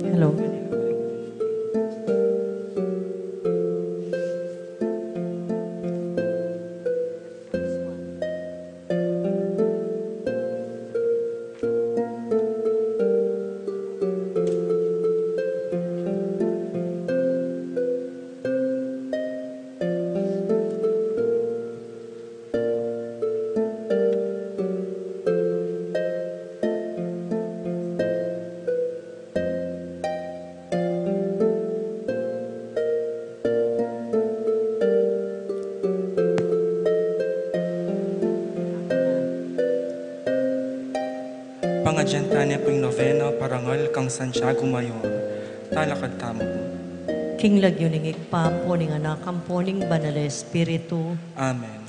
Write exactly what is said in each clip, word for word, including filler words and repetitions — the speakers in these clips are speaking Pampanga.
Hello. Pangadyan tane pu ing novena parangal kang Santiago Mayor. Talakad tamu pu. King lagyu ning Ibpa, ampo ning Anak, ampo ning Banal a Espiritu. Amen.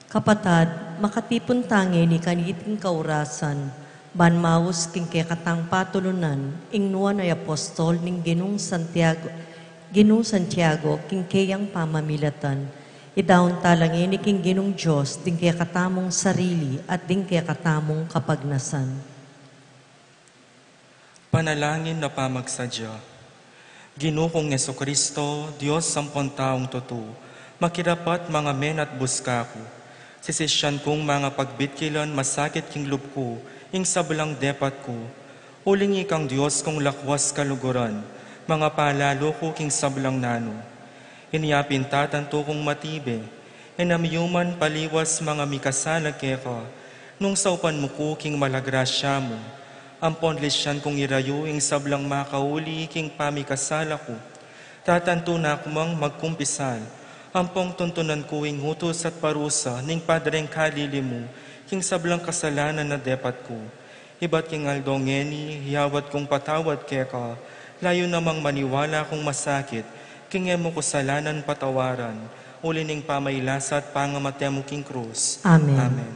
Kapatad, makatipun ta ngeni kaniting kaurasan, ban maus king kekatang patulunan, ing nuan a apostol ning Ginung Santiago, Ginung Santiago, king keyang pamamilatan, idaun ta la ngeni king Ginung Dios, ding kekatamung sarili, at ding kekatamung kapagnasan. Panalangin a pamagsadya. Ginu kung Jesucristo, Dios ampon taung tutu, makirapat mangamen at buska ku. Sisisyan kung mangapagbikilan masakit king lub ku, ing sablang depat ku. Uling ikang Dios kung lakwas kaluguran, mangapalalu ku king sablang nanu. Inya pin tatantu kung matibe, e na miyuman paliwas mangamikasala keka, nung saupan mu ku king mala grasya mu, ampon lisyan kung irayu ing sablang makauli king pamikasala ku. Tatantu na ku mang magkumpisal, ampon tuntunan ku ing utus at parusa ning Padreng Kalili mu, king sablang kasalanan a depat ku. Ibat king aldo ngeni, yawat kung patawad keka, layu namang maniwala kung masakit, king e mu ku salanan patawaran, uli ning pamailasa at pangamate mu king krus. Amen. Amen.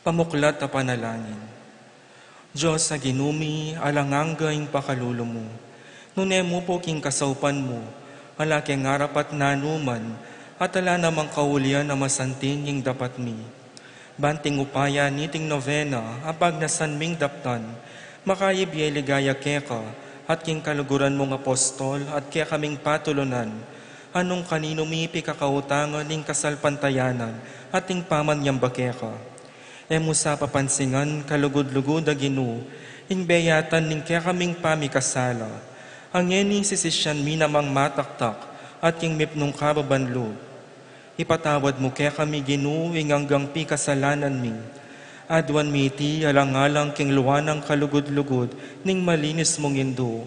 Pamuklat a panalangin. Dios a Ginu mi, alang angga ing pakalulu mu. Nune mu pu king kasaupan mu, ala keng arapat nanu man, at ala namang kaulian a masanting ing dapat mi. Banting upaya niting novena, a pagnasan ming daptan, makayibie ligaya keka, at king kaluguran mung apostol, at kekaming patulunan, a nung kaninu mi pikakautangan ing kasalpantayanan, at ing pamanyamba keka. E mu sa papansingan, kalugud-lugud a Ginu, ing beyatan ning kekaming pamikasala. Ngeni sisisian mi namang mataktak, at king mipnung kababan lub. Ipatawad mu kekami, Ginu, ing anggang pikasalanan mi. Aduan mi iti alang-alang king lua nang kalugud-lugud ning malinis mung Indu,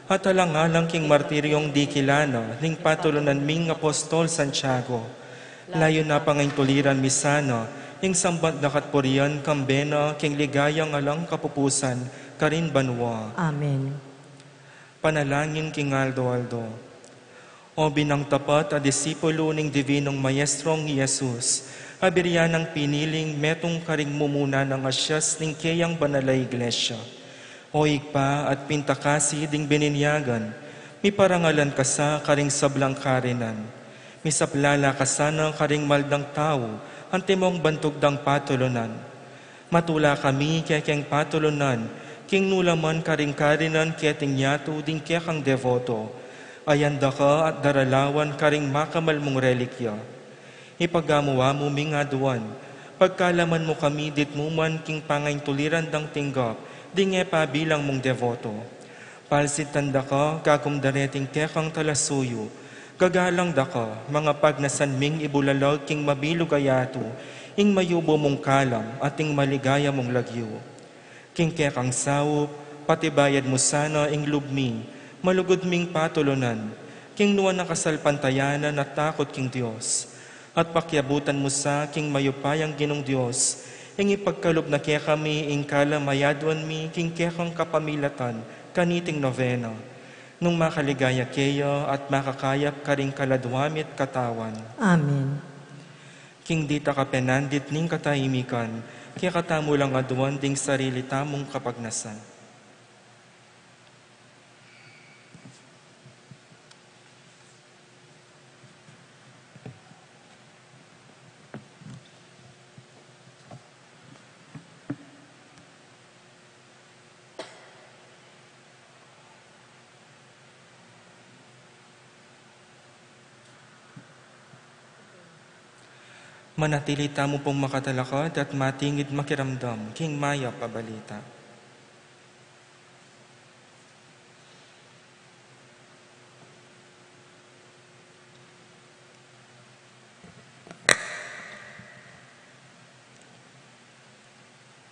at alang-alang king martiryong dikilan na ning patulunan ming Apostol Santiago. Layun na pangaintuliran mi sana ing samban da kat purian kambe na king ligayang alang kapupusan karin banua. Amen. Panalangin king aldo-aldo. O binang tapat a disipulu ning Divinong Maestrong i Jesus, a birian nang piniling metung karing mumuna nang asias ning keyang banal a Iglesia. O Ibpa at Pintakasi ding bininyagan, miparangalan ka sa karing sablang karinan. Misaplala ka sana karing maldang tau, antimong bantug dang patulunan. Matula kami kekeng patulunan, king nu la man karing karinan keting yatu ding kekang deboto. Ayan da ka at daralawan karing makamal mung relikya. Ipagamu-amu ming aduan, pagkalaman mu kami ditmu man king pangaintuliran dang tinggap ding e pabilang mung deboto. Palsitan da ka, kagum dareting kekang talasuyu. Gagalang da ka, mangapagnasan ming ibulalag king mabilug a yatu ing mayubu mung kalam at ing maligaya mung lagyu. King kekang saup, patibayan mu sana ing lub mi, malugud ming patulunan, king nuan a kasalpantayanan at takut king Dios. At pakiabutan mu sa king mayupayang Ginung Dios, ing ipagkalub na kekami ing kalam a aduan mi king kekang kapamilatan kaniting novena. Nung makaligaya keya at makakayap karing kaladua mi't katawan. Amen. King dita kapenandit ning kataimikan, kekatamu lang aduan ding sarili tamung kapagnasan. Manatili tamu pung makatalakad at matingid makiramdam king mayap a balita.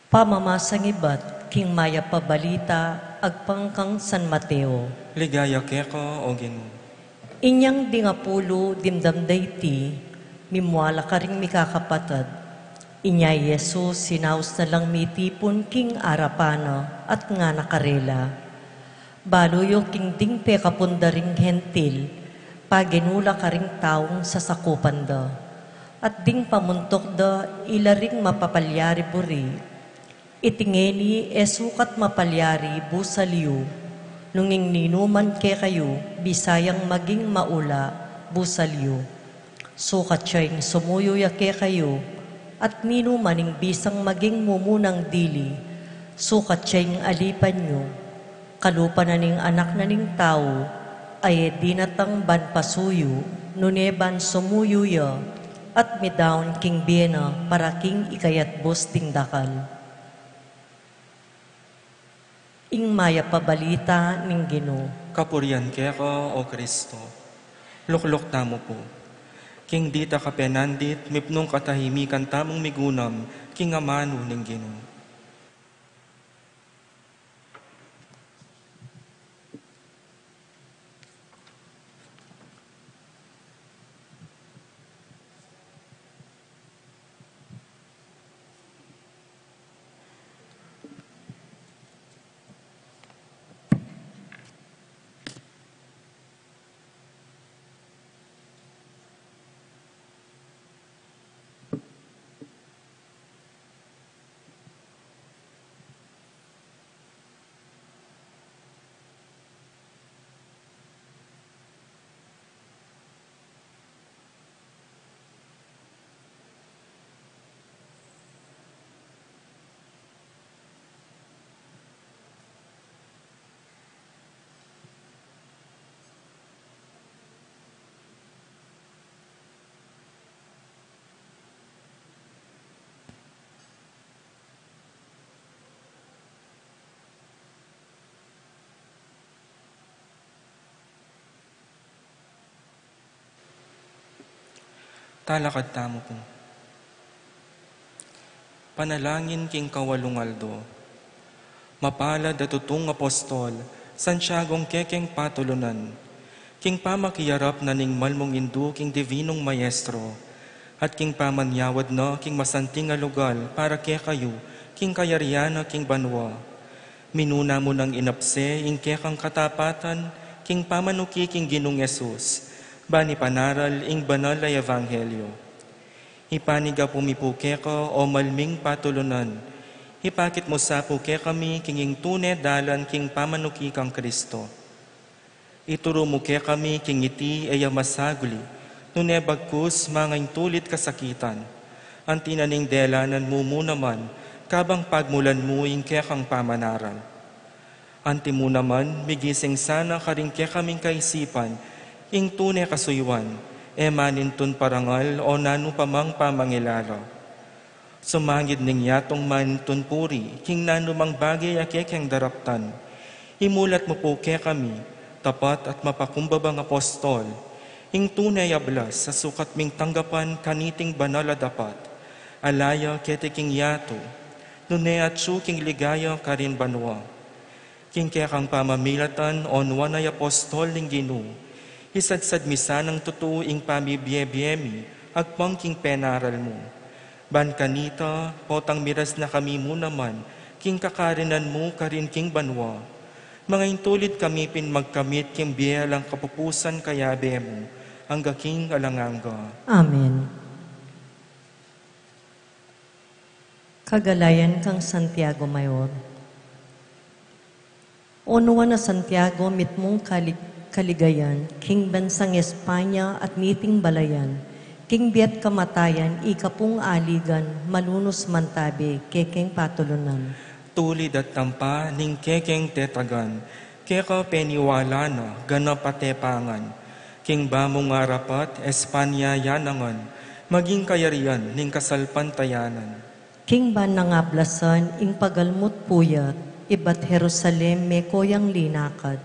Pamamasang ibat king mayap a balita agpang kang San Mateo. Ligaya keka, o Ginu. Inyang ding apulu dimdam da iti, mimua la karing mikakapatad. Inya i Jesus sinaus na lang mitipun king arapan na at ngana karela, "Balu yu king ding pekapun da ring Hentil, pagenu la karing taung sasakupan da, at ding pamuntuk da ila ring mapapalyari buri. Iti ngeni e sukat mapalyari busal yu, nung ing ninuman kekayu bisayang maging maula busal yu. Sukat ya ing sumuyu ya kekayu, at ninuman ing bisang maging mumunang dili, sukat ya ing alipan yu. Kalupa na ning Anak na ning Tau, a e dinatang ban pasuyu, nune ban sumuyu ya, at midaun king bie na para king ikayatbus ding dakal." Ing mayap a balita ning Ginu. Kapurian keka, o Kristo. Lukluk tamu pu. King dita kapenandit, mipnung katahimikan tamung migunam king amanu ning Ginu. Talakad tamu pu. Panalangin king kawalung aldo. Mapalad a tutung apostol, Santiagong kekeng patulunan, king pamakiyarap na ning malmung indu king Divinung Maestro, at king pamanyawad na king masanting a lugal para kekayu, king kayarian na king banua. Minuna mu nang inapse ing kekang katapatan king pamanuki king Ginung Jesus, ban ipanaral ing banal a ebanghelyo. Ipanyawad mi pu keka, o malming patulunan, ipakit mu sa pu kekami king ing tune dalan king pamanuki kang Kristo. Ituru mu kekami king iti e ya masaguli, nune bagkus mangaintulid kasakitan. Anti na ning delanan mu mu naman, kabang pagmulan mu ing kekang pamanaral. Anti mu naman, migising sana karing kekaming kaisipan ing tune kasuyuan, e manintun parangal o nanu pa mang pamangilala. Sumangid ning yatung manintun puri king nanu mang bage a kekeng daraptan. Imulat mu pu kekami, tapat at mapakumbabang apostol, ing tune a blas a sukat ming tanggapan kaniting banal a dapat. Ala ya keti king yatu, nune atyu king ligaya karin banua. King kekang pamamilatan, o nuan a apostol ning Ginu, isadsad mi sanang tutu ing pamibie-bie mi agpang king penaral mu. Ban kanita, potang miras na kami mu naman king kakarinan mu karin king banua. Mangaintulid kami pin magkamit king bie alang kapupusan kayabe mu, angga king alang angga. Amen. Kagalayan kang Santiago Mayor. O nuan a Santiago, mitmung kalig-, kaligayan king bansang Espanya at niting balayan, king bie at kamatayan, ika pung aligan, malunus mantabe kekeng patulunan. Tulid at tampa ning kekeng tetagan, keka peniwala na ganap a tepangan. King bamung arapat, Espanya ya nangan, Maging kayarian ning kasalpantayanan. King ban nang ablasan ing pagalmut puyat, ibat Jerusalem meko yang linakad.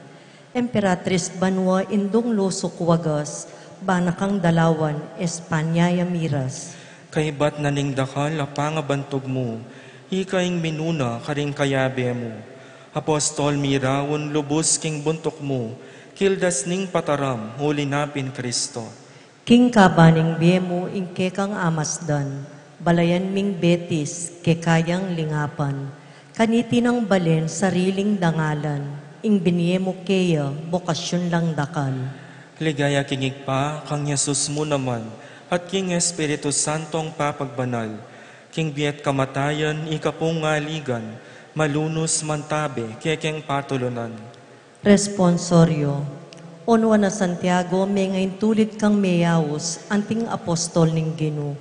Emperatriz banua, indung lusuk wagas, bana kang dalawan, Espanya ya miras. Kaibat na ning dakal a pangabantug mu, ika ing minuna karing kayabe mu. Apostol miraun lubus king buntuk mu, kildas ning pataram, uli na pin Kristo. King kaban ning bie mu ing kekang amasdan, balayan ming Betis, keka yang lingapan. Kaniti nang balen sariling dangalan, ing binie mu keya, bokasyun lang dakal. Ligaya king Ibpa, kang Jesus mu naman, at king Espiritu Santong papagbanal, king bie at kamatayan, ika pung ngaligan, malunus mantabe, kekeng patulunan. Responsorio. O nuan a Santiago, mengaintulid kang meyaus anting apostol ning Ginu.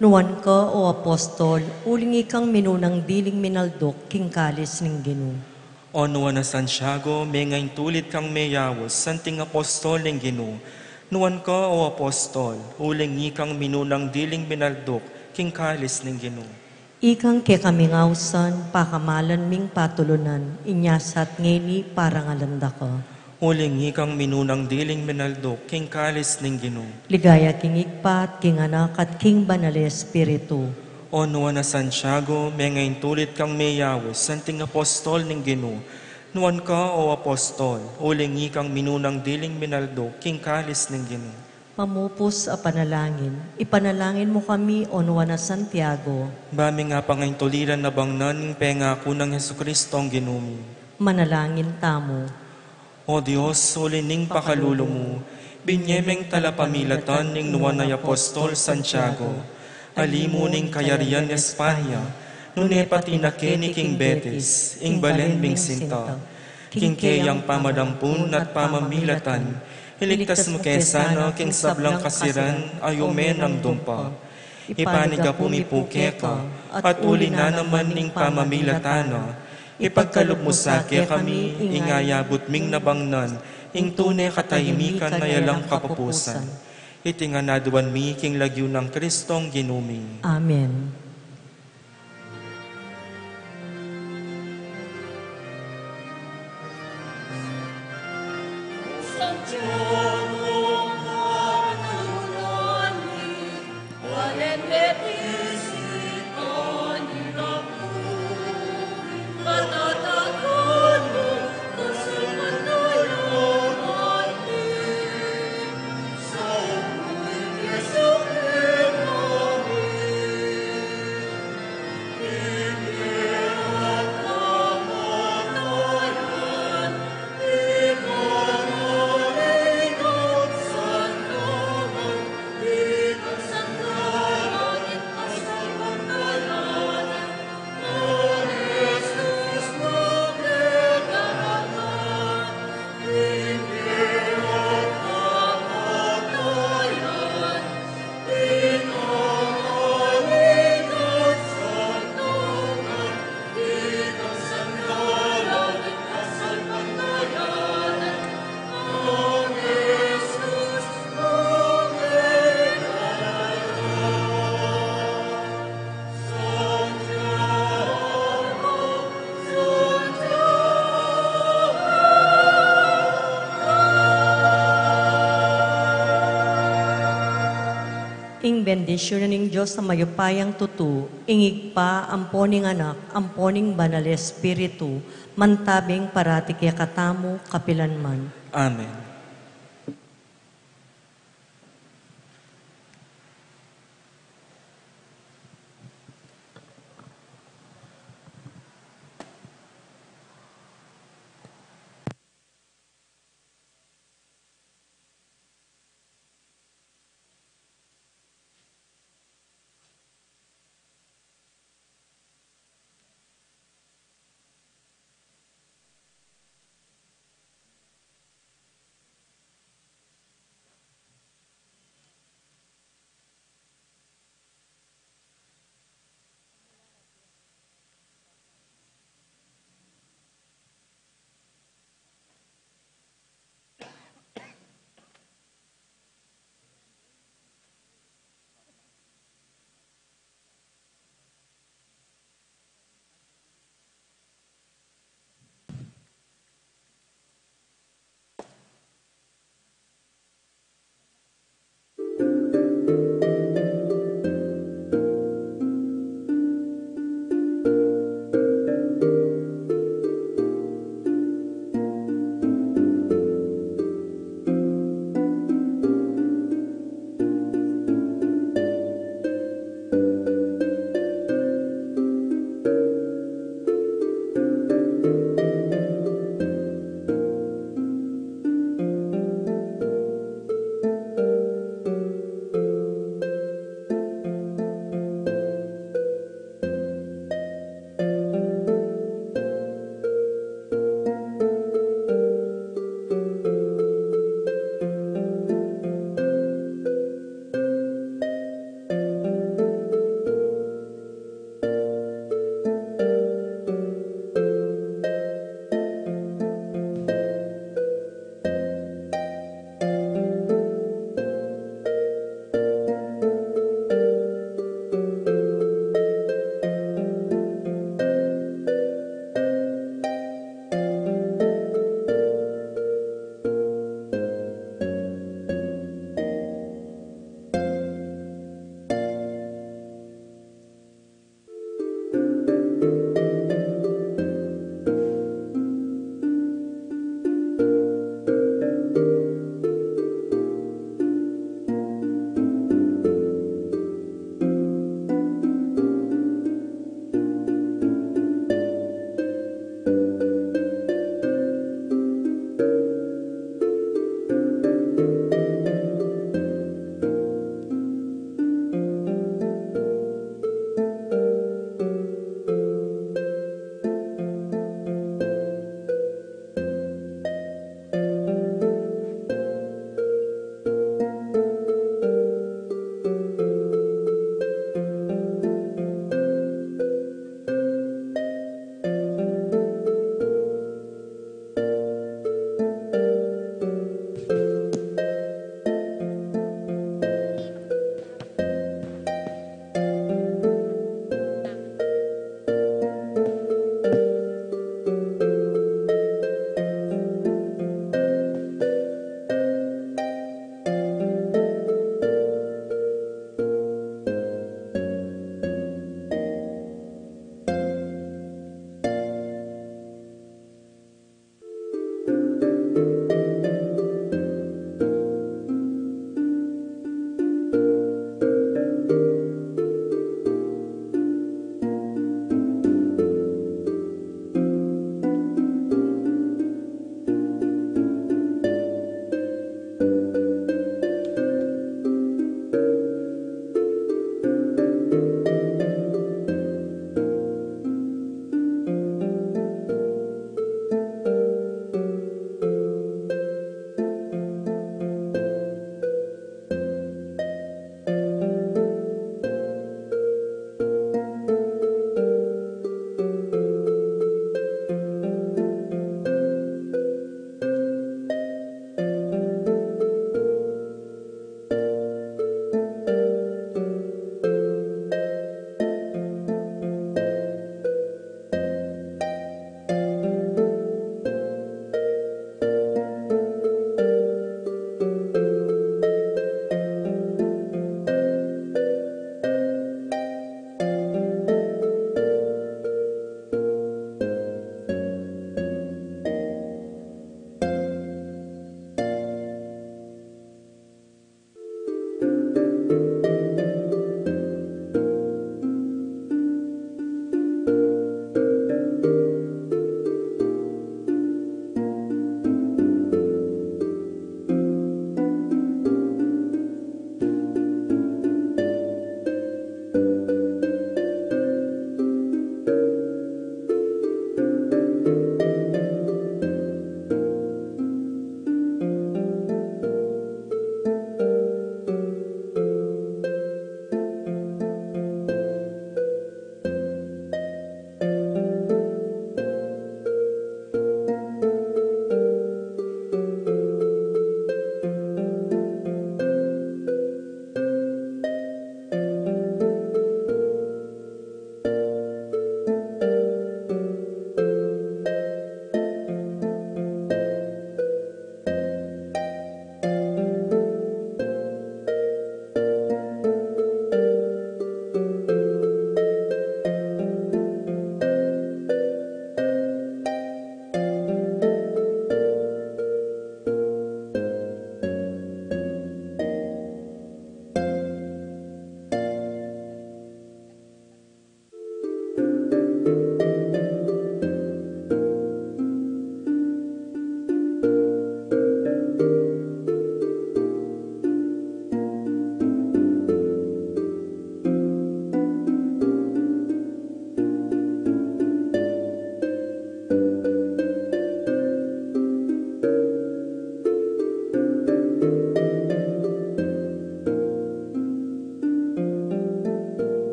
Nuan ka, o apostol, uling ikang minunang diling minalduk king kalis ning Ginu. O nuan a Santiago, mengaintulid kang meyaus anting apostol ning Ginu. Nuan ka, o apostol, uling ikang minunang diling minalduk king kalis ning Ginu. Ikang kekaming ausan, pakamalan ming patulunan, inya sa at ngeni parangalan da ka. Uling ikang minunang diling minalduk king kalis ning Ginu. Ligaya king Ibpa at king Anak at king Banal a Espiritu. O nuan a Santiago, mengaintulid kang meyaus anting apostol ning Ginu. Nuan ka, o apostol, uling ikang minunang diling minalduk king kalis ning Ginu. Mamupus a panalangin. Ipanalangin mu kami, o nuan a Santiago. Ba ming apangaintuliran a bangnan ing pengaku nang Jesucristong Ginu mi. Manalangin tamu. O Dios, uli ning pakalulu mu, binie meng talapamilatan ning nuan a apostol Santiago, ali mu ning kayarian Espanya, nune pati na keni king Betis, ing balen ming sinta. King keyang pamanampun at pamamilatan, iligtas mu ke sana king sablang kasiran a yume nang dumpa. Ipanyawad mi pu keka, at uli na naman ning pamamilatan na, ipagkalub mu sa kekami ing ayabut ming nabangnan, ing tune katahimikan a alang kapupusan. Iti ngan aduan mi king lagyu nang Kristong Ginu mi. Amen. Ing bendisyun na ning Dios a mayupayang tutu, ing Ibpa, ampo ning Anak, ampo ning Banal a Espiritu, mantabeng parati kekatamu kapilan man. Amen.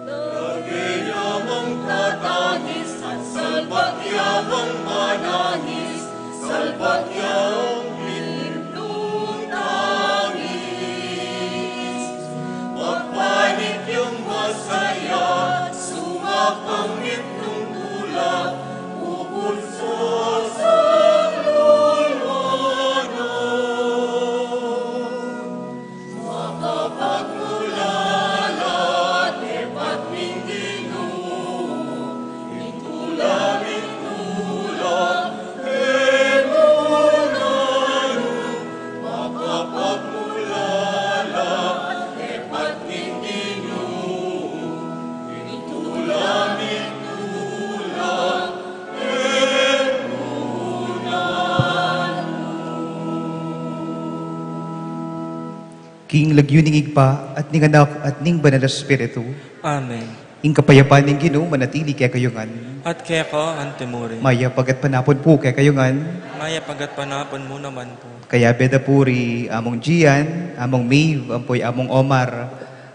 Lagyu ya mang tatangis, at salbat ya mang manangis, salbat ya ang mitmung tangis. Magpanik yang masaya, sumak ang mitmung tula, bubunsos ang lulwanan. Makapagmulala, tepat ning Ginu, ing tula, ing tula, e mu nanu. Makapagmulala, tepat ning Ginu, ing tula, ing tula, e mu nanu. King lagyu ning Ibpa, at ning Anak, at ning Banal a Espiritu. Amen. Ing kapayapan ning Ginu manatili kekayu ngan. At keka antimurin. Mayap a gatpanapun pu kekayu ngan. Mayap a gatpanapun mu naman pu. Kayabe da pu ri Among Gian, Among Maeve, ampo i Among Omar,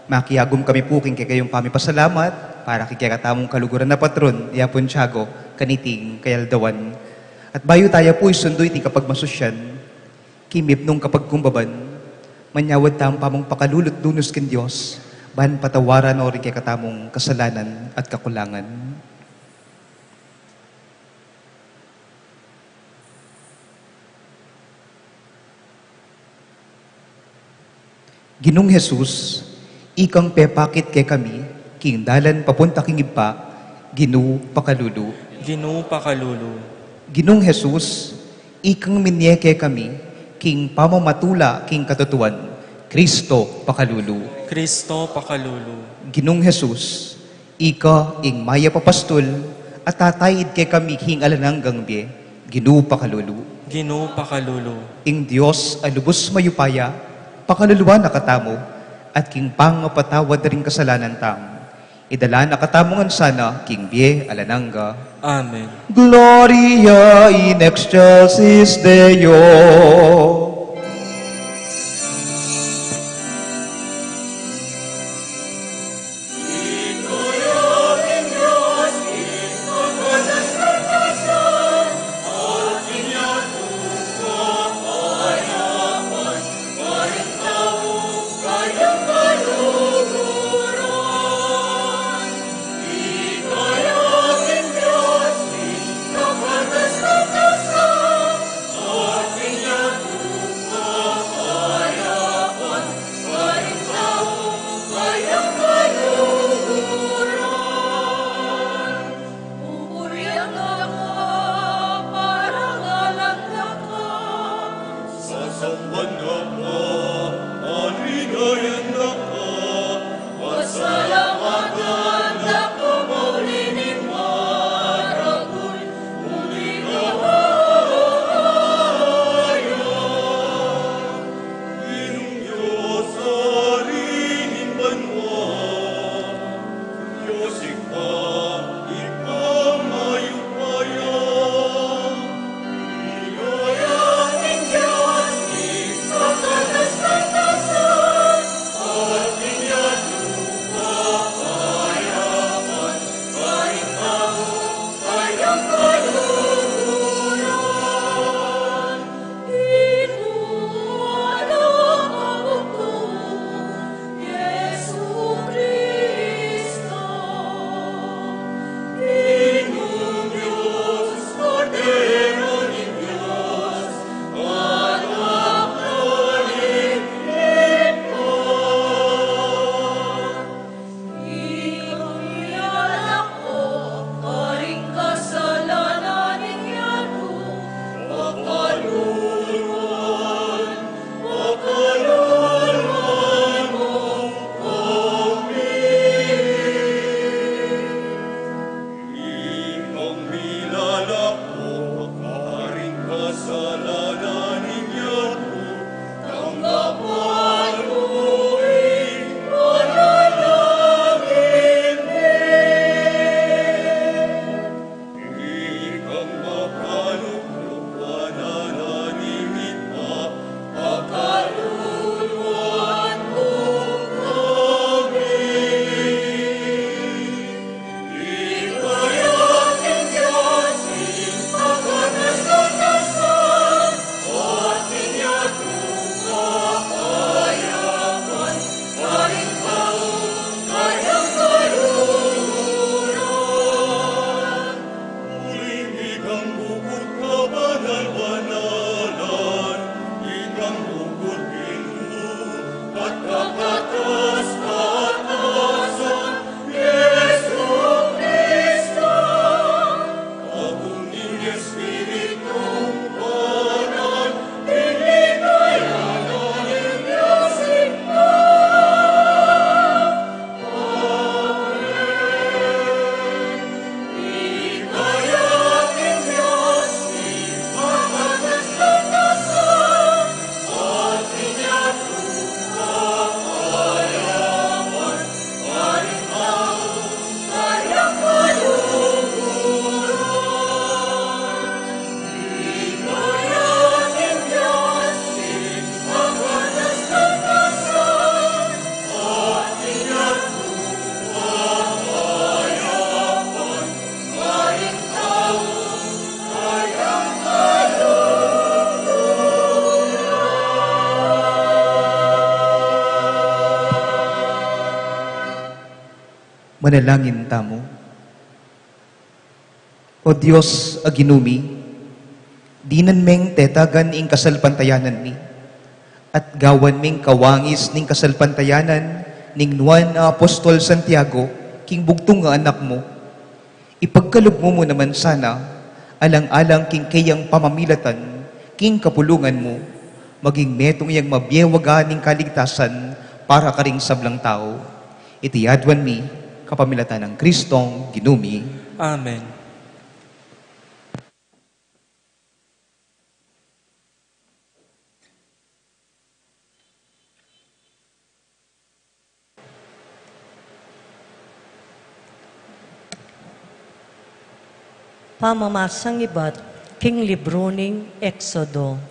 makiagum kami pu king kekayung pamipasalamat para king kekatamung kaluguran a patron, i Apung Tiago, kaniting kayaldawan. At bayu taya pu isundu iti kapagmasusyan, king mipnung kapagkumbaban, manyawad tamung pakalulu at dunus king Dios, ban patawaran no ring kekatamung kasalanan at kakulangan. Ginung Jesus, ikang pepakit kekami king dalan papunta king Ibpa, Ginu pakalulu. Ginu pakalulu. Ginung Jesus, ikang minye kekami king pamamatula king katutuan, Kristo pakalulu. Kristo pakalulu. Ginung Jesus, ika ing mayap a pastul a tataid kekami king alang anggang bie, Ginu pakalulu. Ginu pakalulu. Ing Dios a lubus mayupaya, pakaluluan na katamu, at king pangapatawad da ring kasalanan tamu, idala na katamu ngan sana king bie alang angga. Amen. Gloria in excelsis Deo. Pupurian da ka, parangalan da ka, sasamban da ka, aligayan da ka, pasalamatan da ka, mauli ning maragul, uli ka, Ginung Dios, Ari ning banua. Manalangin tamu. O Dios a Ginu mi, dinan meng tetagan ing kasalpantayanan mi, at gawan meng kawangis ning kasalpantayanan ning nuan a Apostol Santiago, king bugtung a anak mu. Ipagkalub mu mu naman sana, alang-alang king keyang pamamilatan, king kapulungan mu, maging metung yang mabie waga ning kaligtasan para karing sablang tau. Iti aduan mi, kapamilatan nang Kristong Ginu mi. Amen. Pamamasang ibat king libru ning Exodo.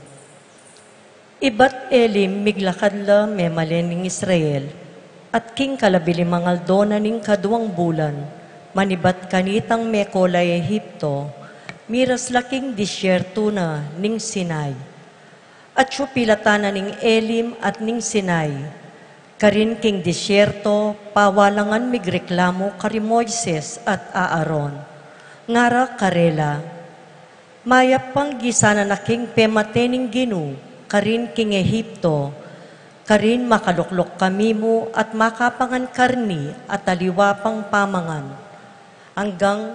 Ibat Elim miglakad la memalen ning Israel, at king kalabilimang aldo na ning kaduang bulan, manibat kanitang meko la Ehipto, miras la king disyerto na ning Sinai. Atyu pilatan na ning Elim at ning Sinai, karin king disyerto, pawalangan migreklamu kari Moises at Aaron. Ngara karela, mayap pang gisanan na king pemate ning Ginu, karin king Ehipto, karin makalukluk kami mu at makapangan karni at aliwa pang pamangan. Anggang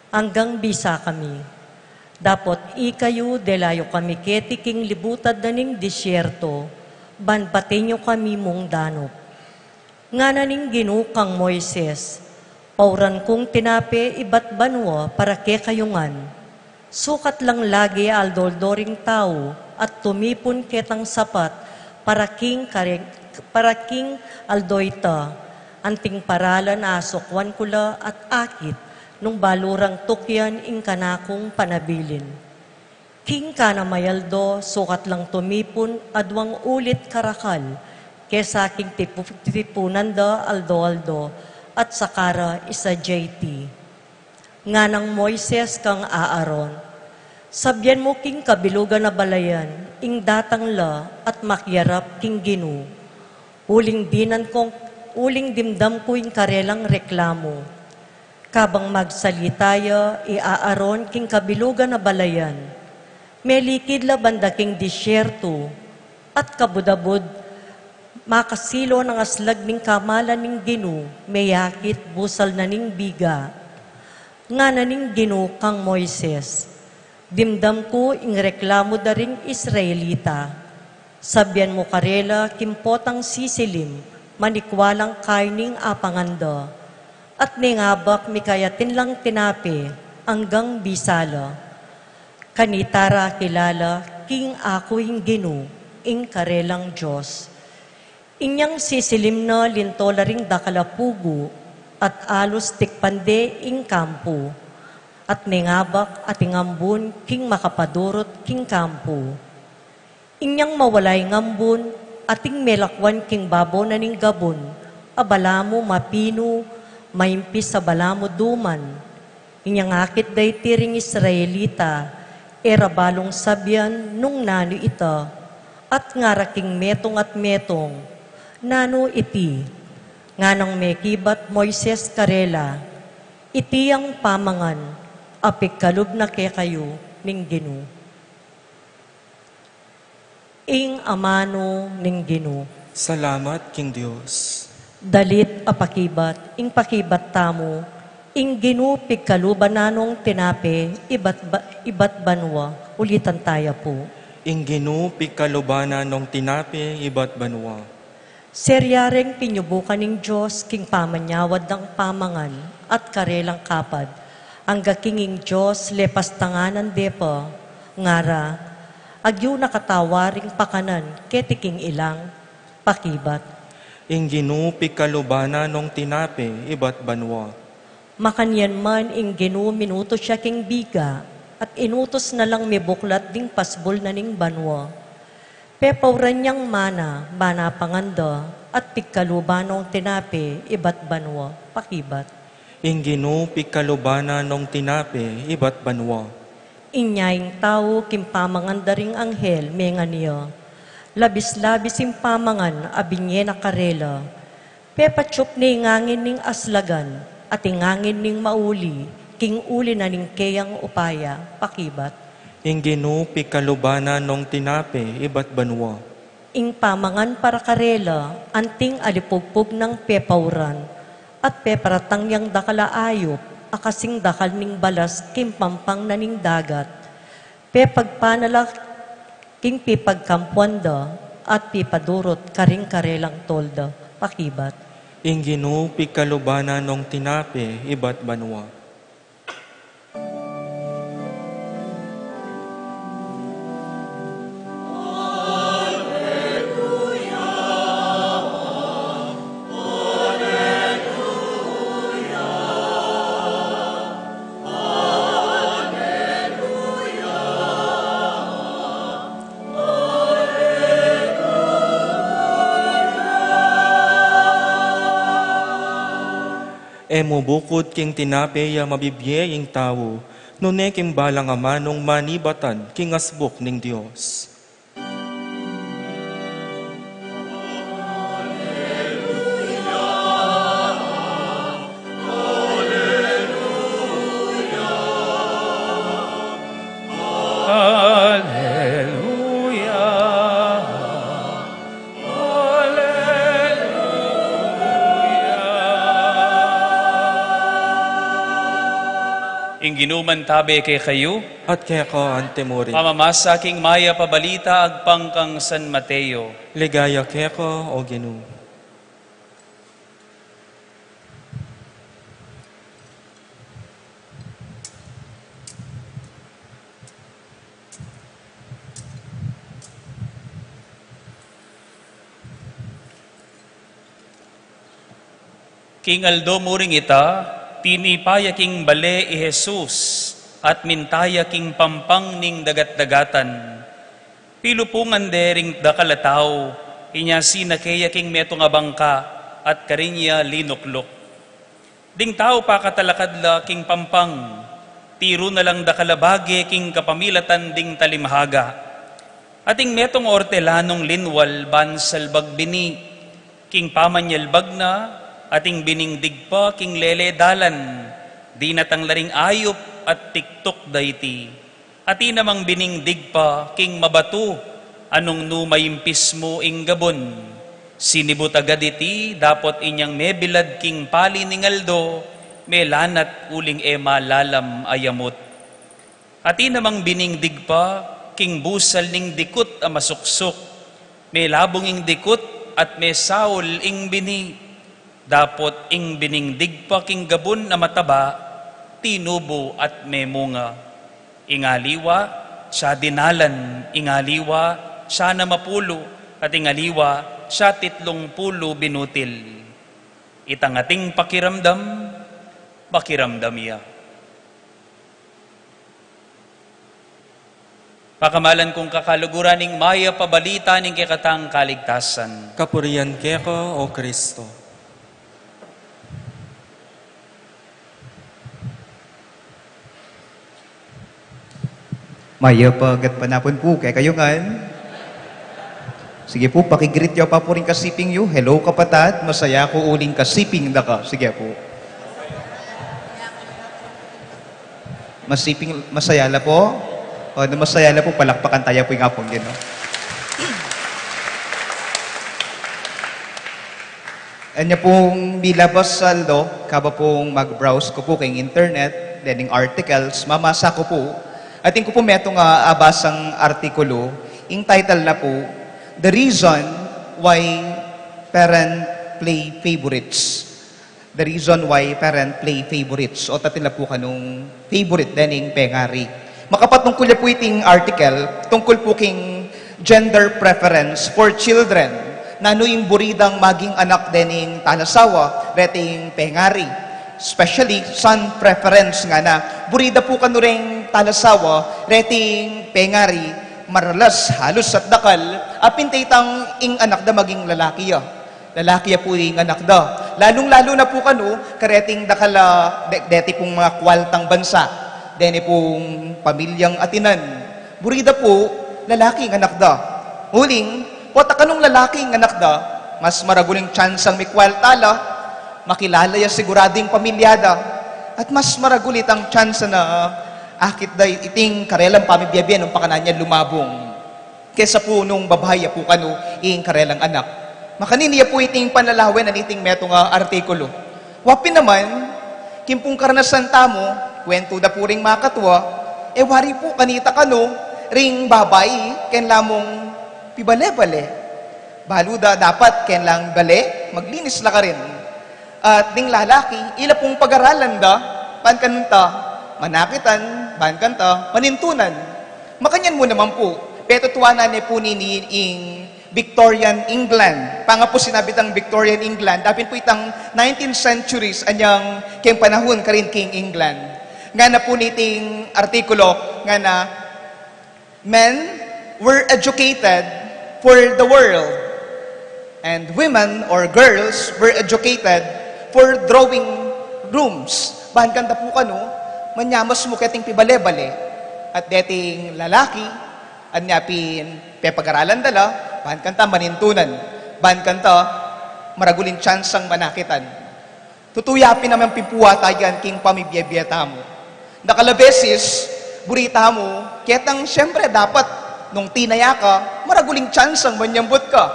anggang bisa kami. Dapot ikayu, dela yu kami keti king libutad na ning disyerto, ban patin yu kami mung danup. Ngana ning Ginu kang Moises, pauran kung tinape ibat banua para kekayu ngan. Sukat lang lagi aldo-aldo ring tau at tumipun ketang sapat para king kare-, para king aldo ita, anting paralan a asukwan ku la at akit nung balu rang tukyan ing kanakung panabilin. King kanamay aldo, sukat lang tumipun aduang ulit karakal kesa king tipu-, tipunan da aldo-aldo at saka ra isadya iti. Nganang Moises kang Aaron, sabian mu king kabilugan a balayan ing datang la at makiarap king Ginu. Uling dinan kong, uling dimdam ku ing karelang reklamu. Kabang magsalita ya i Aaron king kabilugan a balayan, melikid la banda king disyerto, at kabud-abud, makasilo nang aslag ning kamalan ning Ginu, meyakit busal na ning biga. Ngana ning Ginu kang Moises, dimdam ku ing reklamu da ring Israelita. Sabian mu karela king potang sisilim, manikwa lang kayu ning apangan da. At neng abak mikayatin lang tinape, anggang bisa la. Kanita ra akilala king aku ing Ginu, ing karelang Dios. Inyang sisilim na linto la ring dakal a pugu, at alus tikpan de ing kampu. At neng abak ating ambun king makapadurut king kampu. Inyang mawala ing ambun, ating melakwan king babo na ning gabun, a balamu mapinu, maimpis a balamu duman. Inyang akit da iti ring Israelita, e ra balung sabian nung nanu ita, at ngara king metung at metung, nanu iti? Nganang mekibat Moises karela, iti yang pamangan a pigkalub na kekayu ning Ginu. Ing amanu ning Ginu. Salamat king Dios. Dalit a pakibat, ing pakibat tamu, ing Ginu pigkaluban na nong tinape ibat ba-, ibat banua. Ulitan taya pu. Ing Ginu pigkaluban na nong tinape ibat banua. Serya reng pinyubukan ning Dios king pamanyawad dang pamangan at karelang kapad, angga king ing Dios lepas tanganan de pa, ngara, agyu na katawa ring pakanan keti king ilang, pakibat. Ing Ginu pigkaluban na nong tinape ibat banua. Makanyan man ing Ginu minutus ya king biga, at inutus na lang mibuklat ding pasbul na ning banua. Pepauran yang mana, mana pangan da, at pigkaluban nong tinape ibat banua, pakibat. Ing Ginu pigkaluban na nong tinape ibat banua. Inya ing tau king pamangan da ring anghel, mengan ya, Labis-labis ing pamangan a binye na karela. Pepatyup ne ing angin ning aslagan, at ing angin ning mauli, king uli na ning keyang upaya, pakibat. Ing Ginu pikaluban na nong tinape ibat banua. Ing pamangan para karela, anting alipugpug nang pepauran, at peparatang yang dakal a ayup, a kasing dakal ning balas king pampang na ning dagat. Pepagpana la king pipagkampuan da, at pipadurut karing karelang tolda, pakibat. Ing Ginu pikaluban na nong tinape ibat banua. E mu bukud king tinape ya mabibie ing tau, nune king balang amanung manibatan king asbuk ning Dios. Aleluya. Aleluya. Ing Ginu mantabe kekayu. At keka antimurin. Pamamasa king Mayap a Balita agpang kang San Mateo. Ligaya keka, O Ginu. King aldo muring ita, tinipa ya king bale i Jesus, at minta ya king pampang ning dagat-dagatan. Pilupungan de ring dakal a tau, inya sinake ya king metung a bangka, at karin ya linukluk. Ding tau pakatalakad la king pampang, tiru na lang dakal a bage king kapamilatan ding talimhaga. Ating metung a ortelanung linwal ban salbag bini, king pamanyalbag na, ating bining digpa king lele dalan, dinatang la ring ayup at tiktuk da iti. Atin namang bining digpa king mabatu, a nung nu maimpis mu ing gabun. Sinibut agad iti, dapot inyang mebilad king pali ning aldo, melanat uling e malalam a yamut. Atin namang bining digpa king busal ning dikut a masuksuk. Melabung ing dikut at mesaul ing bini. Dapot ing bining digpa king gabun a mataba, tinubu at memunga. Ing aliwa, siya dinalan, ing aliwa, siya namapulu, at ing aliwa, siya titlung pulu binutil. Itang ating pakiramdam, pakiramdam ya. Pakamalan kung kakaluguran ning mayap a balita ning kekatang kaligtasan. Kapurian keka, O Kristo. Mayap a gatpanapun pu kekayu ngan. Sige pu, pakigreet yu pa pu ring kasiping yu. Hello, kapatad. Masaya ku uling kasiping da ka. Sige pu. Masiping, masaya la pu. O, nung masaya la pu, palakpakan taya pu ing Apung Ginu. Anya pung milabas a aldo, kaba pung mag-browse ku pu king internet, dening articles, mamasa ku pu. Atin ku pu metung a abasang artikulu, ing title na pu, The Reason Why Parent Play Favorites. The Reason Why Parent Play Favorites. O, atin la pu kanung favorite dening pengari. Makapatungkul ya pu iting article, tungkul pu king gender preference for children. Nanu ing buri dang maging anak dening talasawa, reting pengari. Especially, son preference ngana. Buri da pu kanu reng talasawa, reting pengari, maralas, halus at dakal, a pinte itang ing anak da maging lalaki ya. Lalaki ya pu ing anak da. Lalung-lalu na pu kanu, kareting dakal a, de-, deti pung mga kualtang bansa. Deni pung pamilyang atinan. Buri da pu, lalaki ing anak da. Uling, Pota kanung lalaki ing anak da, mas maragul ing tsansang mikwalta la, makilala ya siguradu ing pamilya da, at mas maragul itang tsansa na akit da iting karelang pamibiabe nung pakanan ya lumabung. Kesa pu nung babai ya pu kanu ing karelang anak. Makanini ya pu iting panlalawen na niting metung a artikulu. Wa pin naman, king pung karanasan tamu, kwentu da pu ring makatua, e wari pu kanita kanu, ring babai, keng lamung pibale-bale. Balu da dapat keng lang bale, maglinis la karin. At ding lalaki, ila pung pagaralan da, ban kanta, manakitan, ban kanta, manintunan. Makanyan mu naman pu, petutuanan ne pu nini ing Victorian England. Panga pu sinabi tang Victorian England, dapin pu itang nineteenth centuries anyang keng panahun karin king England. Ngana pu niting artikulo, ngana, men were educated for the world, and women or girls were educated for drawing rooms. Ban kanta pu kanu, manyamas mu keting pibale-bale. At deting lalaki, anya pin pepagaralan da la, ban kanta manintunan, ban kanta maragul ing tsansang manakitan. Tutu ya pin naman pin pu ata yan king pamibiabe tamu. Dakal a beses, buri tamu, ketang siyempre dapat nung tinaya ka, maragul ing tsansang manyambut ka.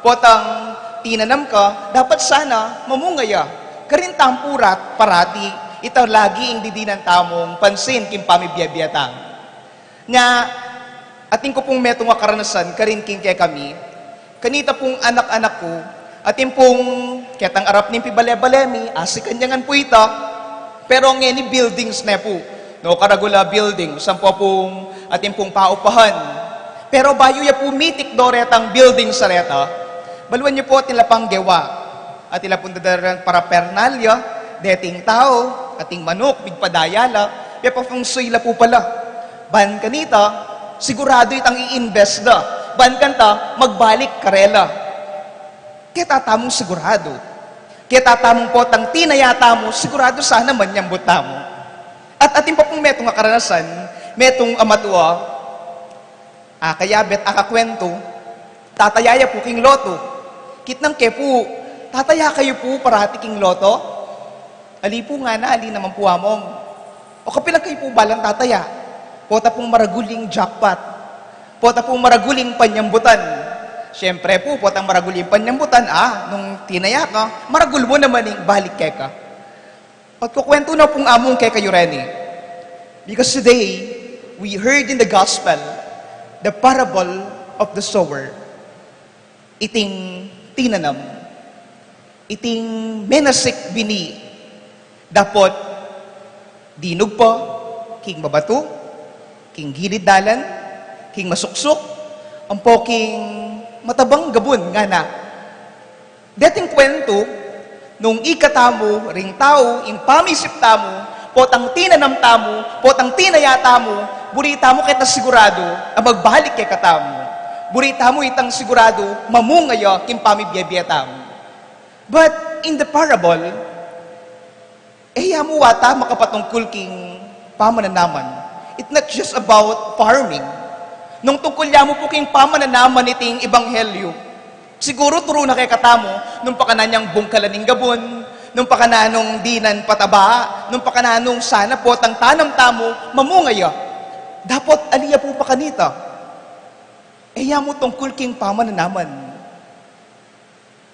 Potang tinanam ka, dapat sana mamunga ya. Karin tamu pu rat parati, ita lagi ing didinan tamung pansin king pamibiabe tamu. Nya, atin ku pung metung a karanasan, karin king kekami, kanita pung anak-anak ku, atin pung ketang arap ning pibale-bale mi, asikan ya ngan pu ita. Pero ngeni buildings ne pu. No, karagul a buildings, ampo pung atin pung paupahan. Pero bayu ya pu mitikdo retang buildings a reta, baluan yu pu atin la pang gewa. At ila pung dadalan parapernalya, deting tau, ating manuk, migpadaya la, pepafungsuy la pu pala. Ban kanita, siguradu itang i-invest da. Ban kanta, magbalik karela. Keta tamung siguradu. Keta tamung potang tinaya tamu, siguradu sana manyambut tamu. At atin pa pung metung a karanasan, metung a matua, akayabet, akakwentu, tataya ya pu king loto. Kitnang ke pu, tataya kayu pu parati king loto? Ali pu ngana, ali naman pu among. O kapilan kayu pu balang tataya? Pota pung maragul ing jackpot. Pota pung maragul ing panyambutan. Siyempre pu, potang maragul ing panyambutan, ah, nung tinaya ka, maragul mu naman ing balik keka. At kukwentu na pung among kekayu reni. Because today, we heard in the gospel, the parable of the sower. Iting tinanam, iting menasik bini, dapot dinug pa, king mabatu, king gilid dalan, king masuksuk, ampo king matabang gabun, ngana. Deting kwentu, nung ika tamu, ring tau, ing pamisip tamu, potang tinanam tamu, potang tinaya tamu, buri tamu keta siguradu, a magbalik kekatamu. Buri tamu itang siguradu, mamunga ya, king pamibie-bie tamu. But in the parable, e ya mu wata makapatungkul king pamananaman. It's not just about farming. Nung tungkul ya mu pu king pamananaman iting ebanghelyu, siguru turu na kekatamu, nung pakanan yang bungkalan ing gabun, nung pakanan nung dinan pataba, nung pakanan nung sana potang tanam tamu, mamunga ya. Dapot ali ya pu pakanita. E ya mu tungkul king pamananaman.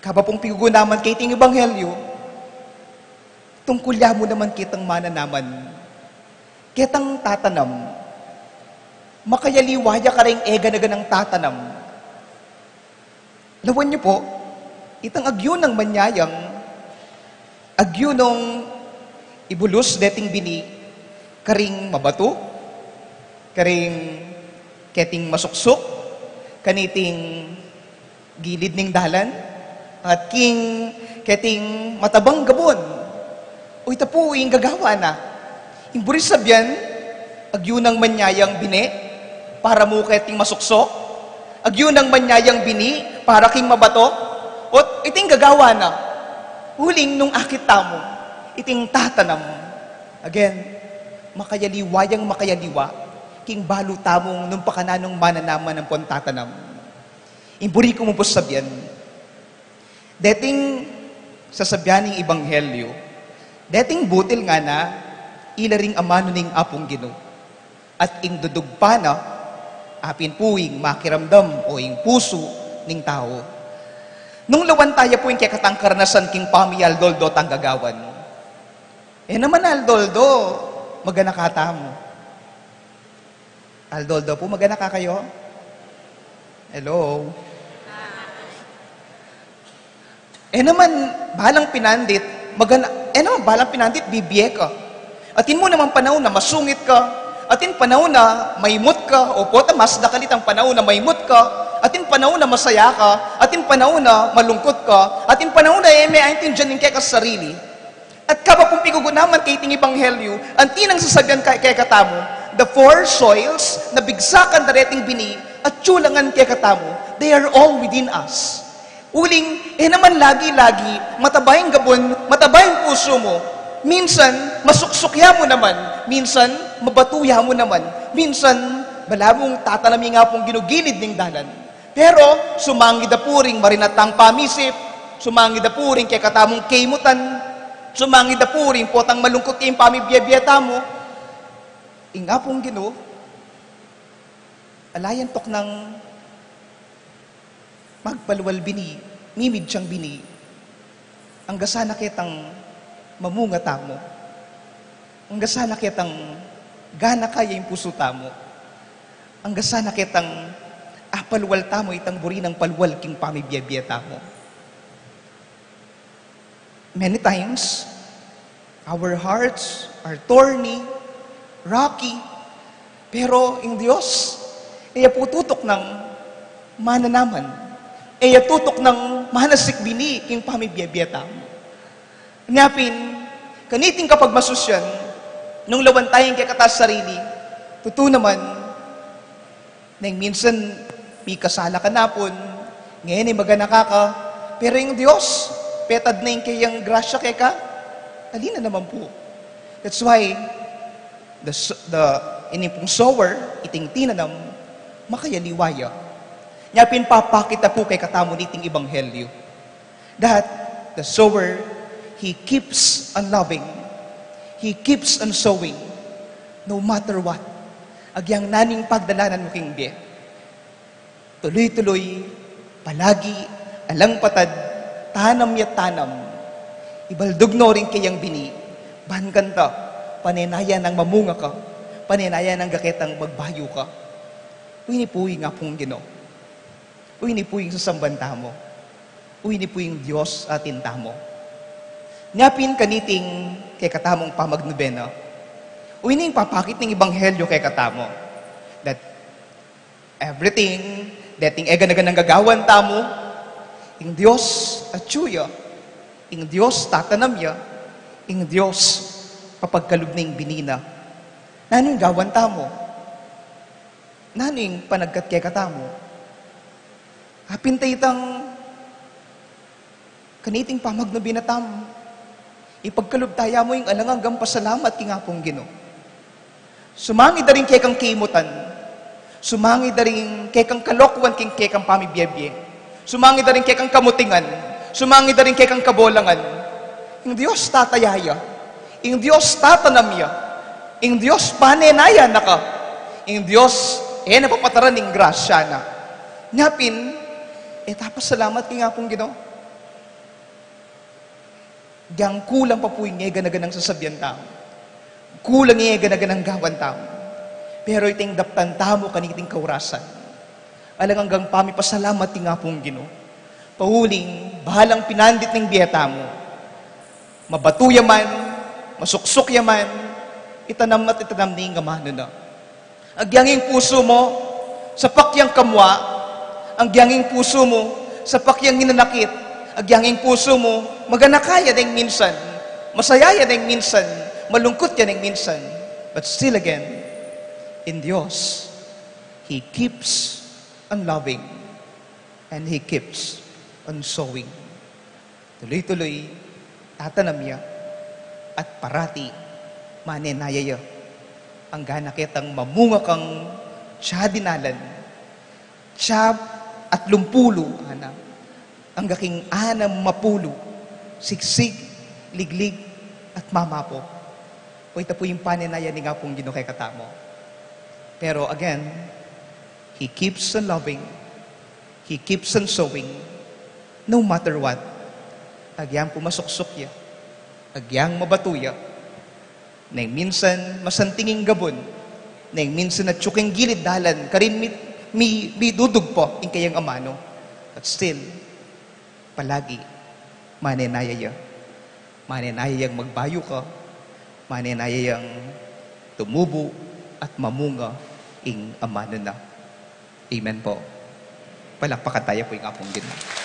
Kaba pung pigugunaman ke iting ebanghelyu, tungkul ya mu naman ketang mananaman, ketang tatanam. Makayaliwa ya karing e gana-ganang tatanam. Lawan yu pu, itang agyu nang manyayang, agyu nung ibulus deting bini, karing mabatu, karing keting masuksuk, kaniting gilid ning dalan, at king keting matabang gabun. O ita pu ing gagawa na. Ing buri sabian, agyu nang manyayang bini, para mu keting masuksuk, agyu nang manyayang bini, para king mabatu, ot iting gagawa na. Uling nung akit tamu, iting tatanam. Again, makayaliwa yang makayaliwa, king balu tamung nung pakanan nung mananaman ampong tatanam. Ing buri ku mu pung sabian, deting sasabian ning ebanghelyo, deting butil ngana, ila ring amanu ning Apung Ginu. At ing dudugpa na, apin pu ing makiramdam o ing pusu ning tau. Nung lawan taya pu ing kekatang karanasan king pamialdo-aldo tang gagawan. E naman aldo-aldo, maganaka tamu. Aldo-aldo pu, maganaka kayu? Hello? E naman, balang pinandit, magana-, e naman, balang pinandit, bibie ka. Atin mu naman panaun a masungit ka. Atin panaun a maimut ka. O pota, mas dakal itang panaun a maimut ka. Atin panaun a masaya ka. Atin panaun a malungkut ka. Atin panaun a e me aintindian ing keka sarili. At kabang pung pigugunaman keti ning ebanghelyo, anti nang sasabian ke-, kekatamu, the four soils na bigsakan da reting bini, atyu la ngan kekatamu, they are all within us. Uling, e naman lagi-lagi, mataba ing gabun, mataba ing pusu mu. Minsan, masuksuk ya mu naman, minsan, mabatu ya mu naman, minsan, balamu tatanam ya ing Apung Ginu gilid ning dalan. Pero, sumangid da pu ring marinatang pamisip, sumangid da pu ring kekatamung kaimutan, sumangid da pu ring potang malungkut ing pamibie-bie tamu, ing Apung Ginu, ala yang tuknang magpalual bini, mimidyang bini, angga sana ketang mamunga tamu, angga sana ketang ganaka ya ing pusu tamu, angga sana ketang apalual tamu itang buri nang palual king pamibie-bie tamu. Many times, our hearts are thorny, rocky, pero ing Dios, e ya pu tutuknang mananaman, e ya tutuknang manasik bini king pamibie-bie tamu. Nya pin, kaniting kapagmasusyan, nung lawan taya ing kekatang sarili, tutu naman, neng minsan, mikasala ka na pun, ngeni maganaka ka, pero ing Dios, petad na ing keyang grasya keka, ali na naman pu. That's why, the s-, the, ining pung sower, iting tinanam, makayaliwa ya. Nya pin papakit na pu kekatamu niting ebanghelyo that the sower, he keeps on loving. He keeps on sowing, no matter what. Agyang nanu ing pagdalanan mu king bie, tuluy-tuluy, palagi, alang patad, tanam ya tanam. Ibaldug no ring keyang bini, ban kanita, panenayan nang mamunga ka, panenayan nang gaketang magbayu ka. Uy, ini pu ing Apung Ginu. Uy, ini pu ing sasamban tamu. Uy, ini pu ing Dios atin tamu. Nya pin kaniting kekatamung pamagnobena. Uy, ini ing papakit ning ebanghelyo kekatamu. That everything, deting e gana-ganang gagawan tamu, ing Dios atyu ya, ing Dios tatanam ya, ing Dios papagkalub na ing bini na. Nanu ing gawan tamu? Nanu ing panagkat kekatamu? Apin ta itang kaniting pamagnobena tamu, ipagkalub taya mu ing alang anggang pasalamat king Apung Ginu. Sumangid da ring kekang kaimutan, sumangid da ring kekang kalokuan king kekang pamibie-bie, sumangid da ring kekang kamutingan, sumangid da ring kekang kabolangan. Ing Dios tataya ya. Ing Dios tatanam ya. Ing Dios panenayan na ka. Ing Dios e na papataran ing grasya na. Nya pin, e ta pasalamat king Apung Ginu? Agyang kulang pa pu ing e gana-ganang sasabian tamu. Kulang ing e gana-ganang gawan tamu. Pero iting daptan tamu kaniting kaurasan, alang anggang pamipasalamat king Apung Ginu. Pauling, balang pinandit ning bie tamu, mabatu ya man, masuksuk ya man, itanam at itanam ning amanu na. Agyang ing pusu mu, sapak yang kamua. Agyang ing pusu mu, sapak yang hinanakit. Agyang ing pusu mu, maganaka ya neng minsan, masaya ya neng minsan, malungkut ya neng minsan. But still again, in Dios, He keeps on loving and He keeps on sowing. Tuluy-tuluy, tatanam ya, at parati, manenaya ya. Angga na ketang mamunga kang tsa dinalan, tsa atlumpulu, ana, angga king anam mapulu, siksik, liglig, at mamapo. O ita pu ing panenaya ning Apung Ginu kekatamu. Pero again, He keeps on loving, He keeps on showing, no matter what. Agyang pu masuksuk ya, agyang mabatu ya, neng minsan masanting ing gabun, neng minsan atyu king gilid dalan, karin mi, mi, midudugpo ing kayang amanu. But still, palagi, manenaya ya. Manenaya yang magbayu ka, manenaya yang tumubu at mamunga ing amanu na. Amen po. Palakpakan taya pu ing Apung Ginu.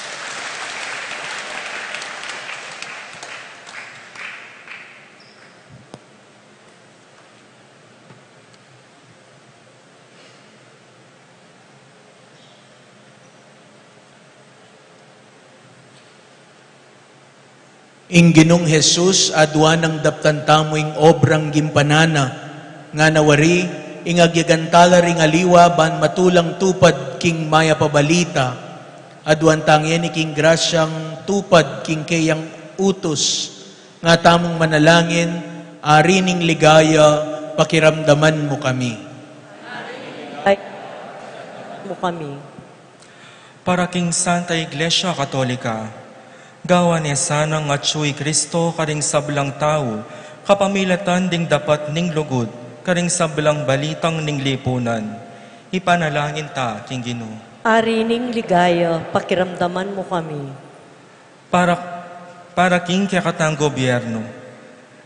Ing Ginung Jesus, aduan nang daptan tamu ing obrang gimpanan na, ngana wari, ing agyagan tala ring aliwa ban matulang tupad king mayap a balita, aduan tang yeni king grasyang tupad king keyang utus, nga tamung manalangin, Ari ning ligaya, pakiramdaman mu kami. Ay, mu kami. Para king Santa Iglesia Katolika, gawan ne sanang atyu i Kristo karing sablang tau, kapamilatan ding dapat ning lugud, karing sablang balitang ning lipunan. Ipanalangin ta king Ginu. Ari ning ligaya, pakiramdaman mu kami. Para, para king kekatang gobyerno,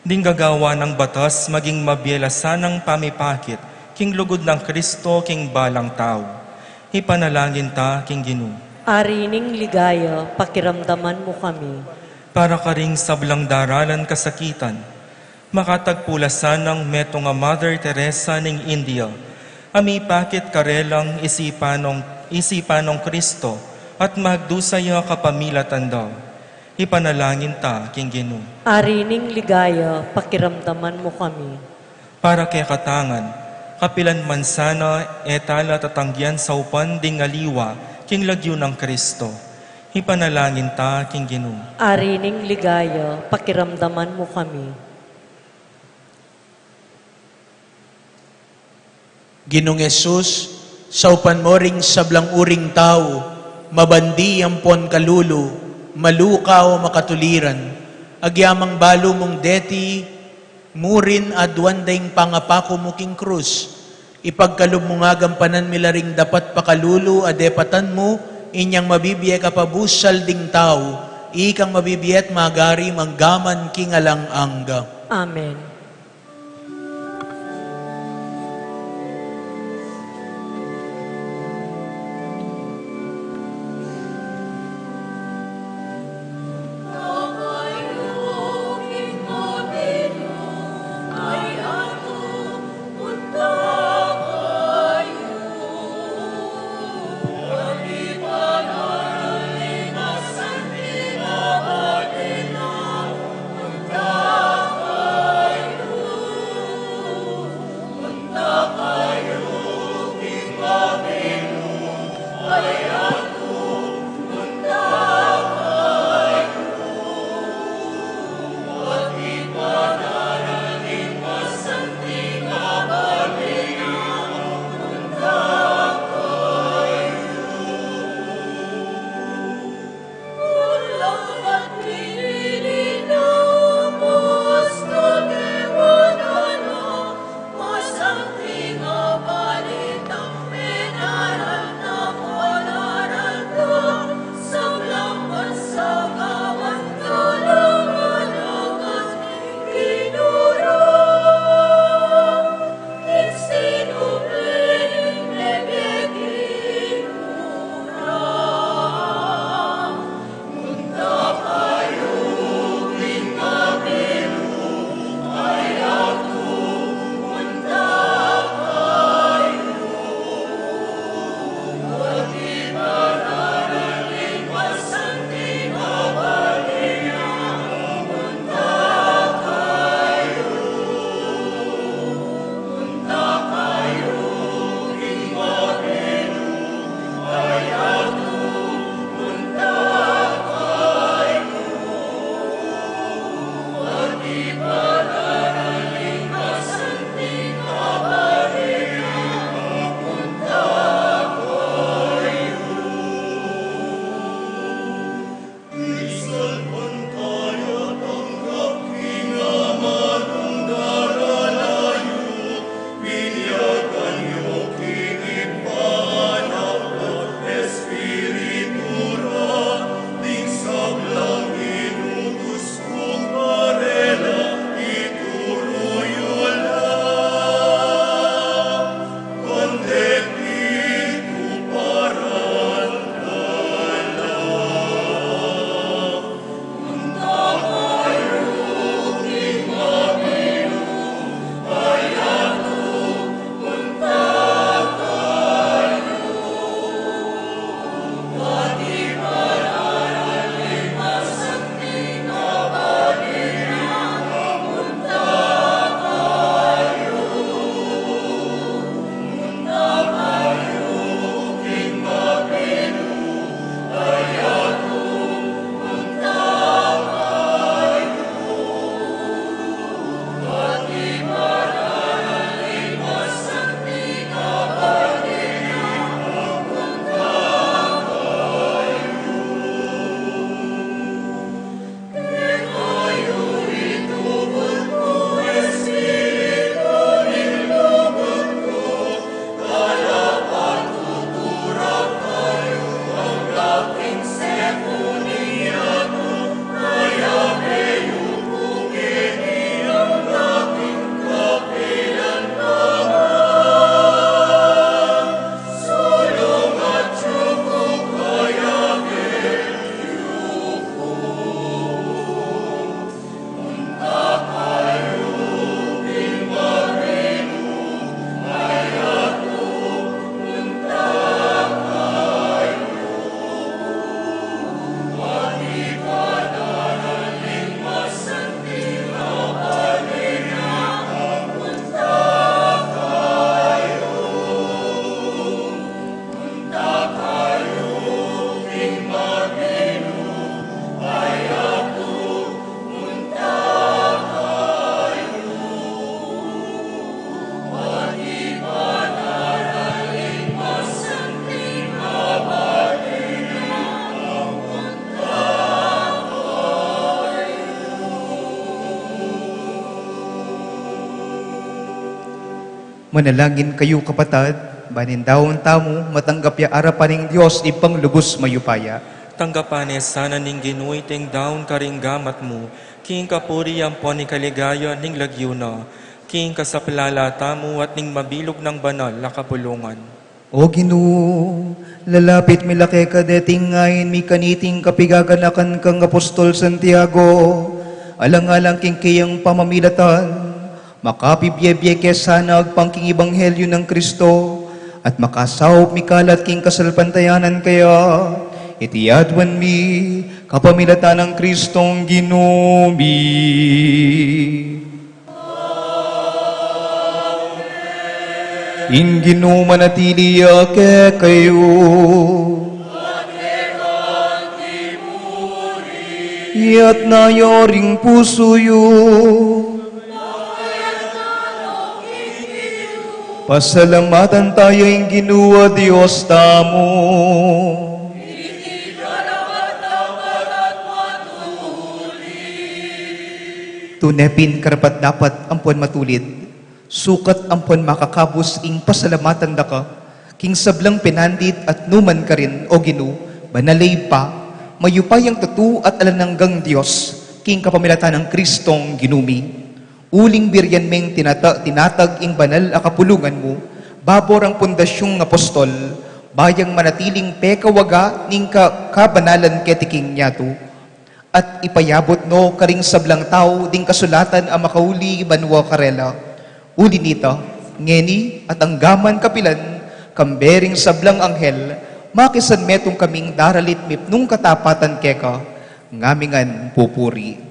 ding gagawa nang batas maging mabie la sanang pamipakit king lugud nang Kristo king balang tau. Ipanalangin ta king Ginu. Ari ning ligaya, pakiramdaman mu kami. Para karing sablang daralan kasakitan, makatagpu la sanang metung a Mother Teresa ning India, a mipakit karelang isipan nong, isipan nong Kristo, at magdusa ya kapamilatan da. Ipanalangin ta king Ginu. Ari ning ligaya, pakiramdaman mu kami. Para kekatang ngan, kapilan man sana e tala tatanggian saupan ding aliwa king lagyu nang Kristo. Ipanalangin ta king Ginu. Ari ning ligaya, pakiramdaman mu kami. Ginung Jesus, saupan mo ring sablang uring tau, mabandi ampon kalulu, maluka o makatuliran, agyamang balu mung deti, murin aduan da ing pangapaku mu king krus. Ipagkalub mu nga gampanan mi la ring dapat pakalulu a depatan mu, inyang mabibie ka pa busal ding tau, ikang mabibie at magari manggaman king alang angga. Amen. Manalangin kayu, kapatad, ban ing daun tamu matanggap ya arapan ning Dios Ibpang lubus mayupaya. Tanggapan ne sana ning Ginu iting daun karing gamat mu, king kapurian ampon ikaligaya ning lagyu na, king kasaplalan tamu at ning mabilug nang banal a kapulungan. O Ginu, lalapit mi la keka deting ain mi kaniting kapigaganakan kang Apostol Santiago, alang-alang king kayang pamamilatan, makapibie-bie ke sana agpang king ebanghelyu nang Kristo, at makasaup mikalat king kasalpantayanan kaya. Iti aduan mi kapamilatan nang Kristong Ginu mi. Ing Ginu manatili ya kekayu. Iyatas yu ring pusu yu. Pasalamatan taya ing Ginu a Dios tamu. Tune pin karapat-dapat ampon matulid, sukat ampon makakabus ing pasalamatan daka, king sablang pinandit at numan karin, o Ginu, banal a Ibpa, mayupayang tutu at alang anggang Dios, king kapamilatan nang Kristong Ginu mi. Uling birian meng tinata-, tinatag ing banal a kapulungan mu, babo rang pundasyung apostol, ban yang manatiling pekawaga ning ka-, kabanalan keti king yatu. At ipayabut no karing sablang tau ding kasulatan a makauli banua karela. Uli nita, ngeni at anggaman kapilan, kambe ring sablang anghel, makisan metung kaming daralit mipnung katapatan keka, ngamingan pupuri.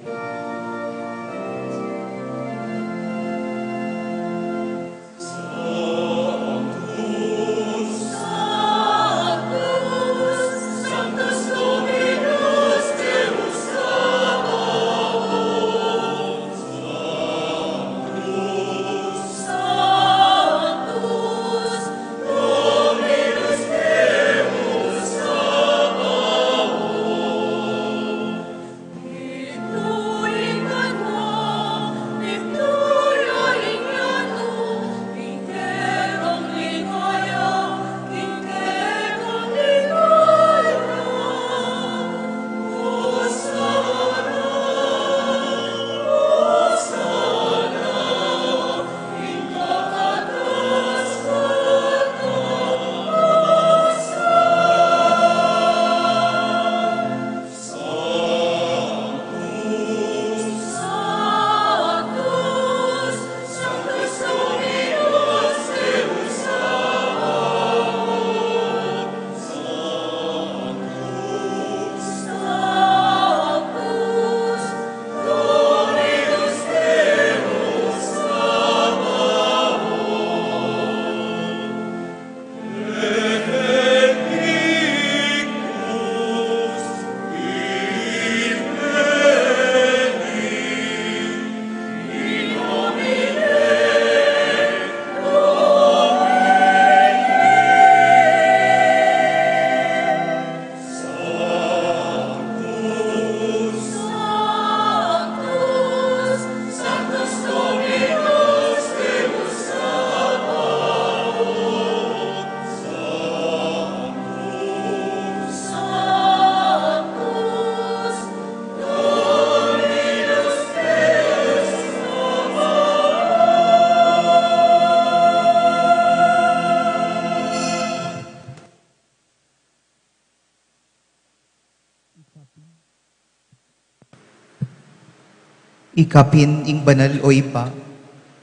Ika pin ing banal, o Ibpa,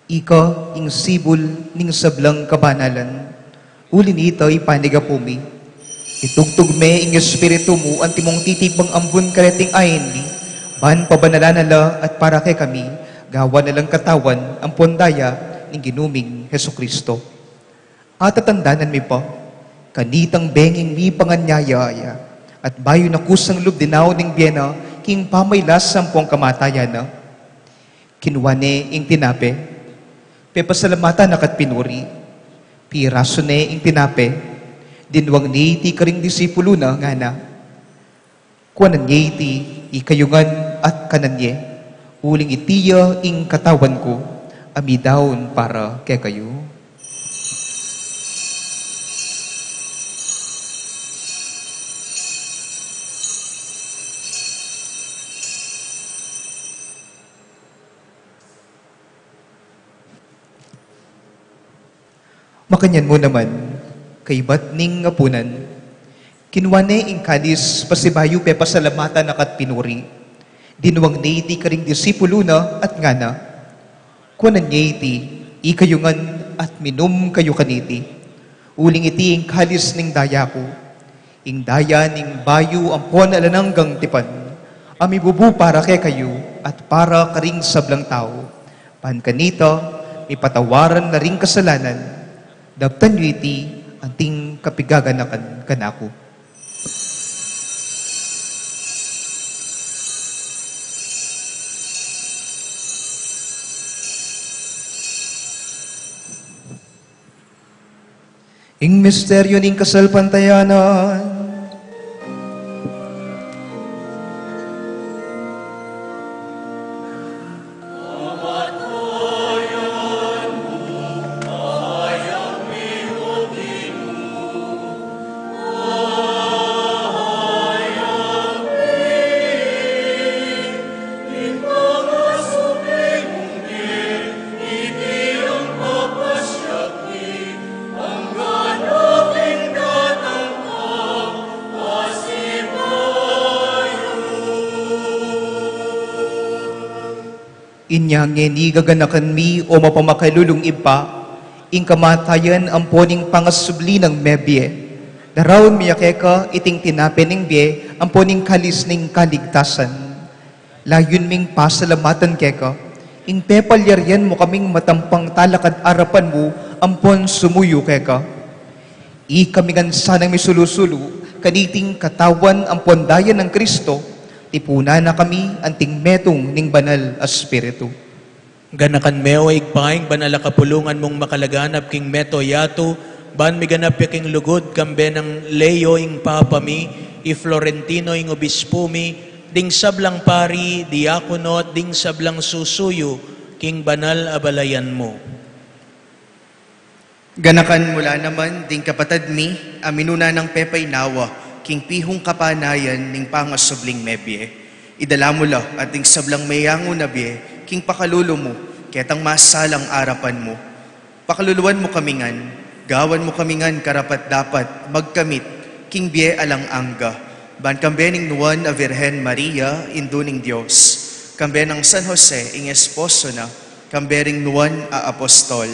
ika ing sibul ning sablang kabanalan. Uli nita, ipanyawad mi, itugtug me ing Espiritu mu antimong titipang ambun kareting ain mi, ban pabanalan na la at para kekami gawan na lang katawan ampon daya ning Ginu ming Jesucristo. Atatandanan mi pa, kanitang benging mipanganyaya ya, at bayu na kusang lub dinaun ning bie na king pamailas ampong kamatayan na, kinua ne ing tinape, pepasalamatan na ka't pinuri, pirasu ne ing tinape, dinwang ne iti karing disipulu na, ngana: Kuanan ye iti ikayu ngan at kanan ye, uling iti ya ing katawan ku a midaun para kekayu. Makanyan mu naman, kaybat ning apunan, kinua ne ing kalis, pasibayu pepasalamatan na ka't pinuri. Dinuang ne iti karing disipulu na at ngana: Kuanan ye iti, ikayu ngan, at minum kayu kaniti. Uling iti ing kalis ning daya ku, ing daya ning bayu ampon alang anggang tipan, a mibubu para kekayu at para karing sablang tau. Ban kanita, mipatawaran na ring kasalanan, daptan yu iti anting kapigaganakan kanaku. Ing misteryu ning kasalpantayanan. Inya ngeni gaganakan mi, o mapamakalulung Ibpa, ing kamatayan ampo ning pangasubli nang mebie. Daraun mi ya keka iting tinape ning bie ampo ning kalis ning kaligtasan. Layun ming pasalamatan keka ing pepalyarian mu kaming matampang talakad arapan mu ampon sumuyu keka. Ikami ngan sanang misulu-sulu kaniting katawan ampon daya nang Kristo, tipunan na kami anting metung ning Banal a Espiritu. Ganakan me, o Ibpa, ing banal a kapulungan mung makalaganap king meto yatu, ban miganap ya king lugud, kambe nang Leo ing Papa mi, i Florentino ing Obispu mi, ding sablang pari, diakono, at ding sablang susuyu king banal a balayan mu. Ganakan mu la naman ding kapatad mi a minuna nang pepaynawa king pihung kapanayan ning pangasubling mebie. Idala mu la at ding sablang meyangu na bie king pakalulu mu, ketang masalang arapan mu. Pakaluluan mu kami ngan, gawan mu kami ngan karapat-dapat magkamit king bie alang angga, ban kambe ning Nuan a Virgen Maria, Indu ning Dios, kambe nang San Jose ing esposo na, kambe ring nuan a apostol,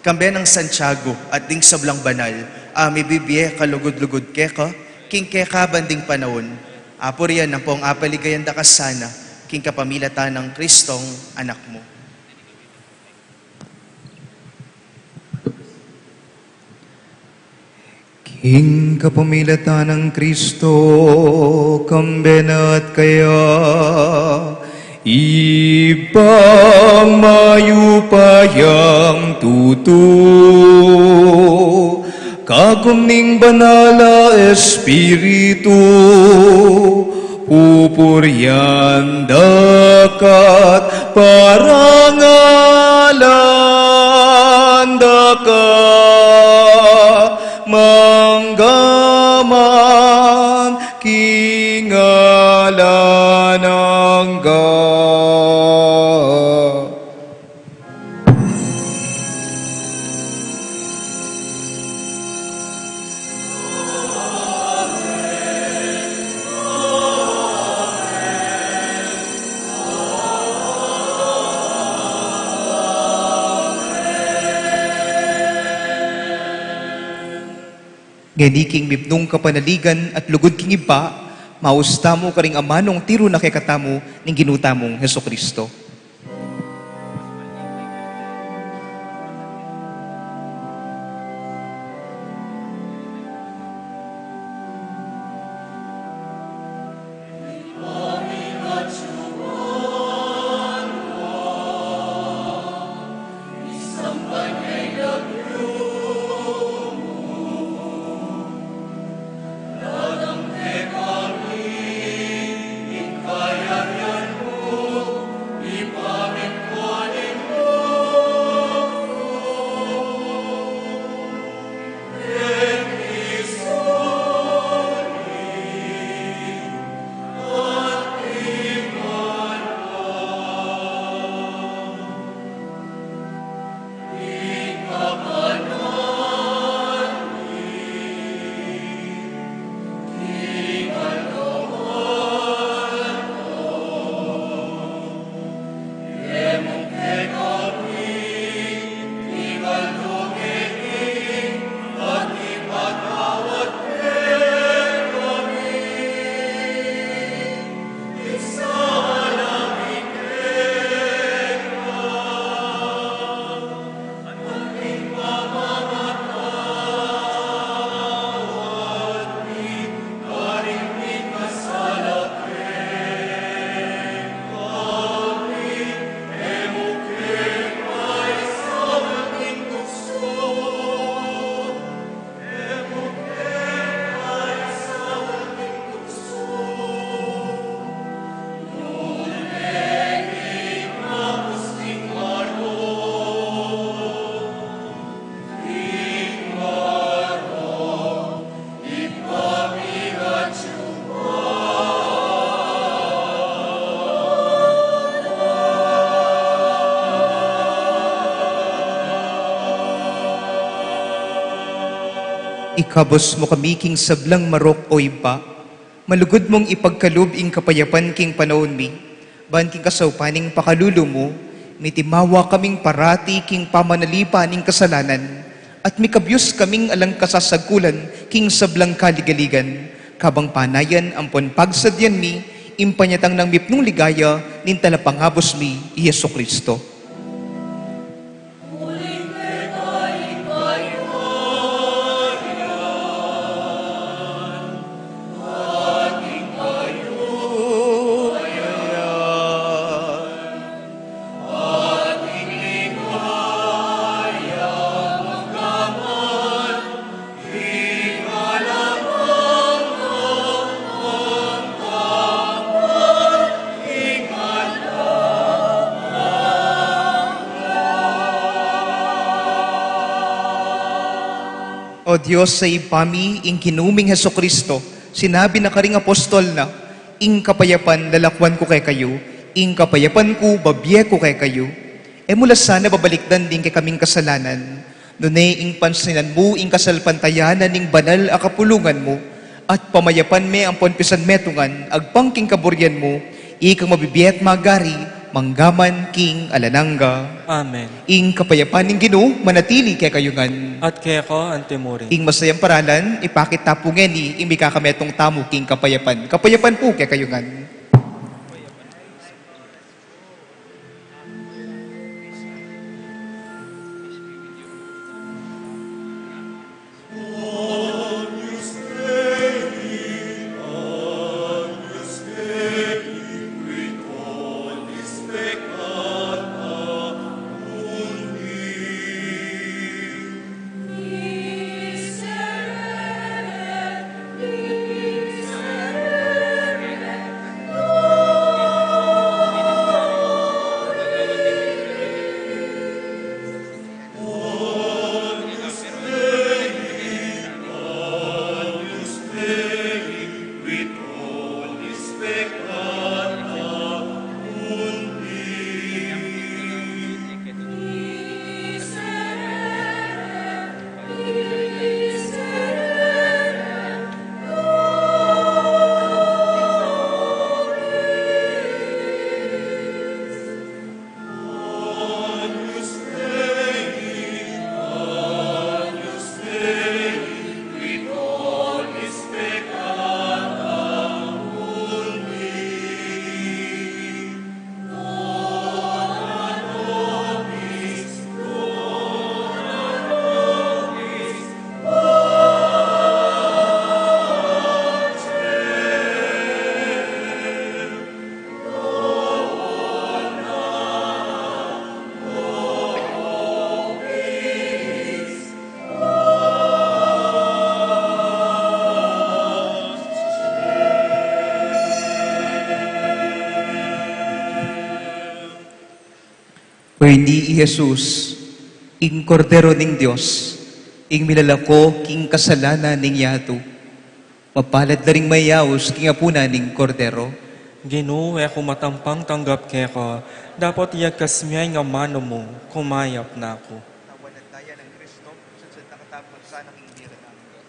kambe nang Santiago at ding sablang banal a mibibie kalugud-lugud keka king kekaban ding panaun, apurian ampong apaligayan da ka sana king kapamilatan nang Kristong Anak mu. King kapamilatan nang Kristo, kambe na at kaya, Ibpang mayupayang tutu, kagum ning Banal a Espiritu, pupurian da ka't parangalan da ka mangga man king alang angga. Ngeni king mipnung kapanaligan at lugud king Ibpa, maus tamu karing amanung tiru na kekatamu ning Ginu tamung Jesucristo. Ikabus mu kami king sablang marok, o Ibpa. Malugud mung ipagkalub ing kapayapan king panaun mi, ban king kasaupan ning pakalulu mu, mitimawa kaming parati king pamanalipan ning kasalanan, at mikabyus kaming alang kasasagkulan king sablang kaligaligan, kabang panayan ampon pagsadyan mi ing panyatang nang mipnung ligaya ning Talapangabus mi, i Jesucristo. O Dios a Ibpa mi, ing Ginu ming Jesucristo, sinabi na karing apostol na, "Ing kapayapan lalakwan ku kekayu, ing kapayapan ku babie ku kekayu." E mu la sana babalikdan ding kekaming kasalanan, nune ing pansinan mu ing kasalpantayanan ning banal a kapulungan mu, at pamayapan me ampon pisanmetungan agpang king kaburian mu, ikang mabibie at magari, mangga man king alang angga. Amen. Ing kapayapan ning Ginu manatili kekayu ngan. At keka antimurin. Ing masayang paralan, ipakit ta pu ngeni ing mikakametung tamu king kapayapan. Kapayapan pu kekayu ngan. Ini i Jesus, ing Kordero ning Dios, ing milalako king kasalanan ning yatu. Mapalad la ring mayaus king apunan ning Kordero. Ginu, e ku matampang tanggap keka, dapot iyagkas mu ing amanu mu, kumayap na ku. Tawan at daya nang Kristo, sadsad na katamu sana king bie alang angga.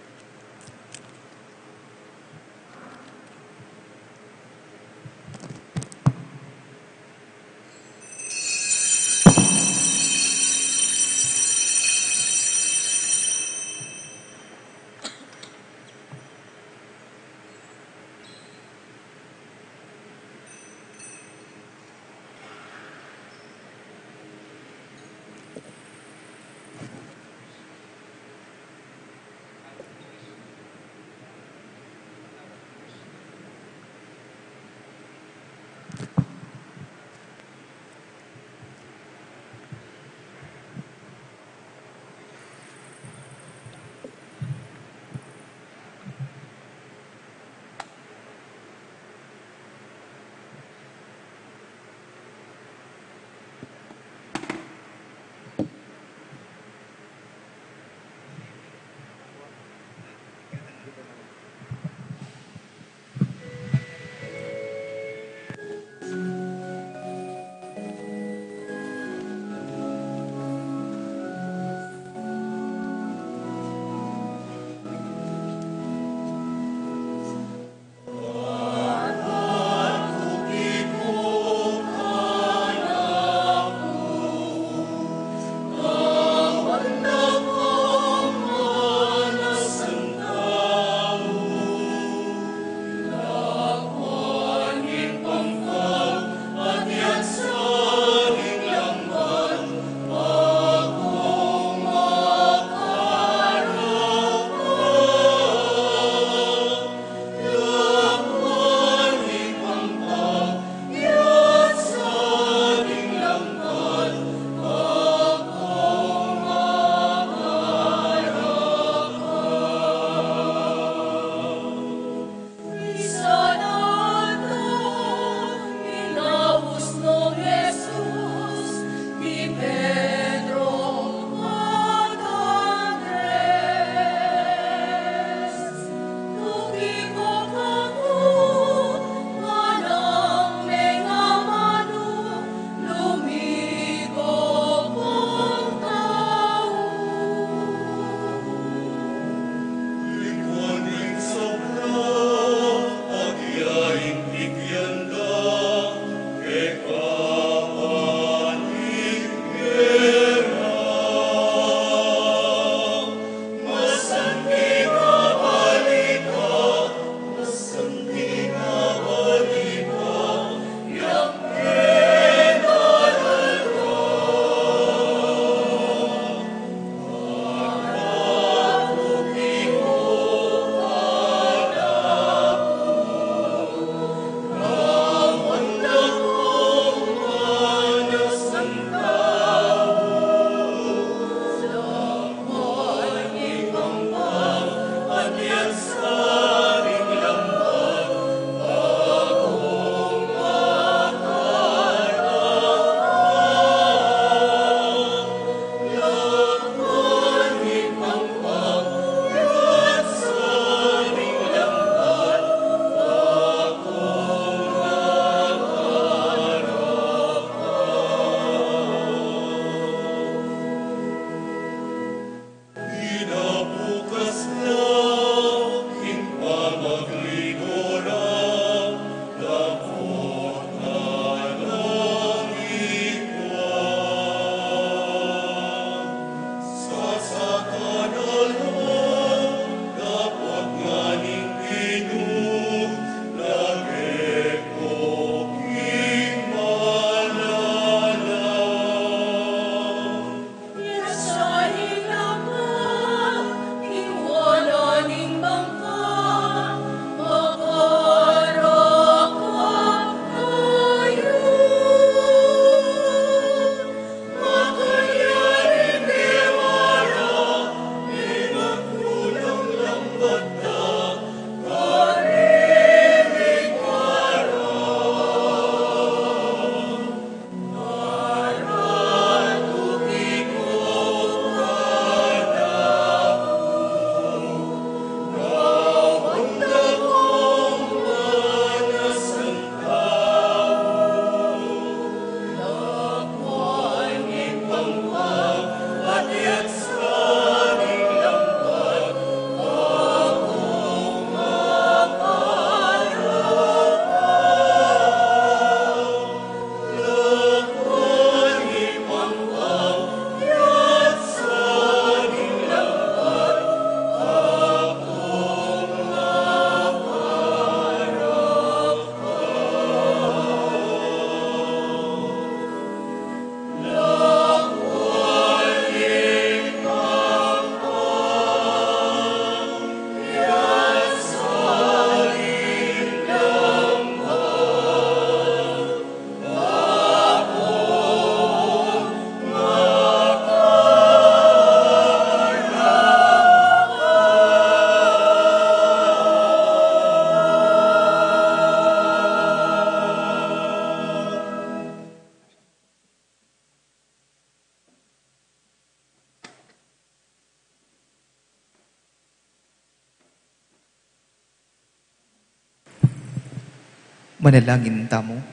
Manalangin tamu.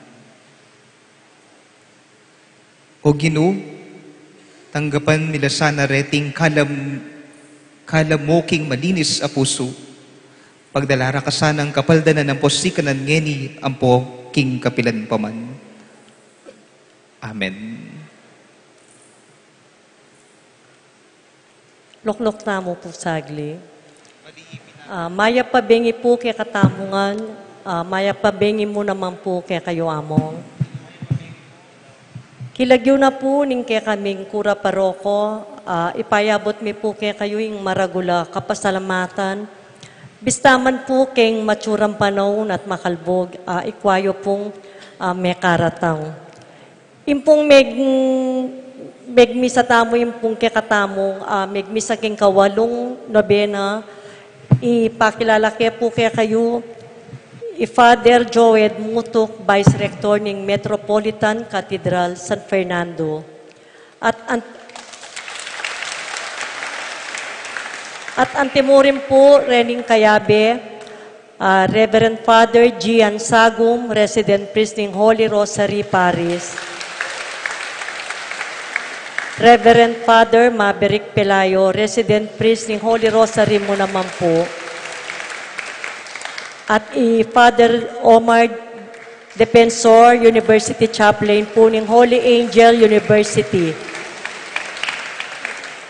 O Ginu, tanggapan mi la sana reting kalam, kalam mu king malinis a pusu. Pagdala ra ka sanang kapaldanan ampo sikanan ngeni ampo king kapilan pa man. Amen. Lukluk tamu pu sagli. Ah, mayap a bengi pu kekatamu ngan, ah, mayap a bengi mu naman pu kekayu, Among. King lagyu na pu ning kekaming kura paroko, ah, ipayabut mi pu kekayu ing maragul a kapasalamatan. Bista man pu king matsurang panaun at makalbug, ah, ikwa yu pung, ah, mekaratang. Ing pung meg-, megmisa tamu, ing pung kekatamung, ah, megmisa king kawalung nobena, ipakilala ke pu kekayu i Father Joed Mutuk, Vice Rector ning Metropolitan Cathedral, San Fernando. At an-, at antimurin pu rening kayabe, ah, Reverend Father Gian Sagum, Resident Priest ning Holy Rosary Parish. Reverend Father Maverick Pelayo, Resident Priest ning Holy Rosary mu naman pu. At i Father Omar Defensor, University Chaplain pu ning Holy Angel University.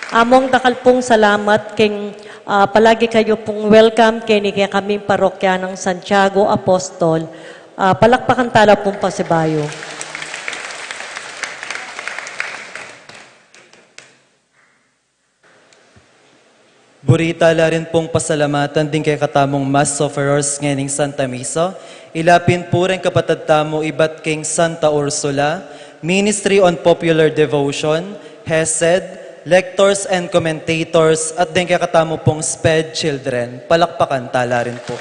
Among, dakal pung salamat king, ah, palagi kayu pung welcome keni kekaming parokya nang Santiago Apostol. Ah, palakpakan tala pung pasibayu. Buri tala rin pung pasalamatan ding kekatamung Mass Offerers ngening Santa Misa, ila pin pu reng kapatad tamu ibat king Santa Ursula, Ministry on Popular Devotion, Hesed, Lectors and Commentators, at ding kekatamu pung SPED Children. Palakpakan tala rin pu.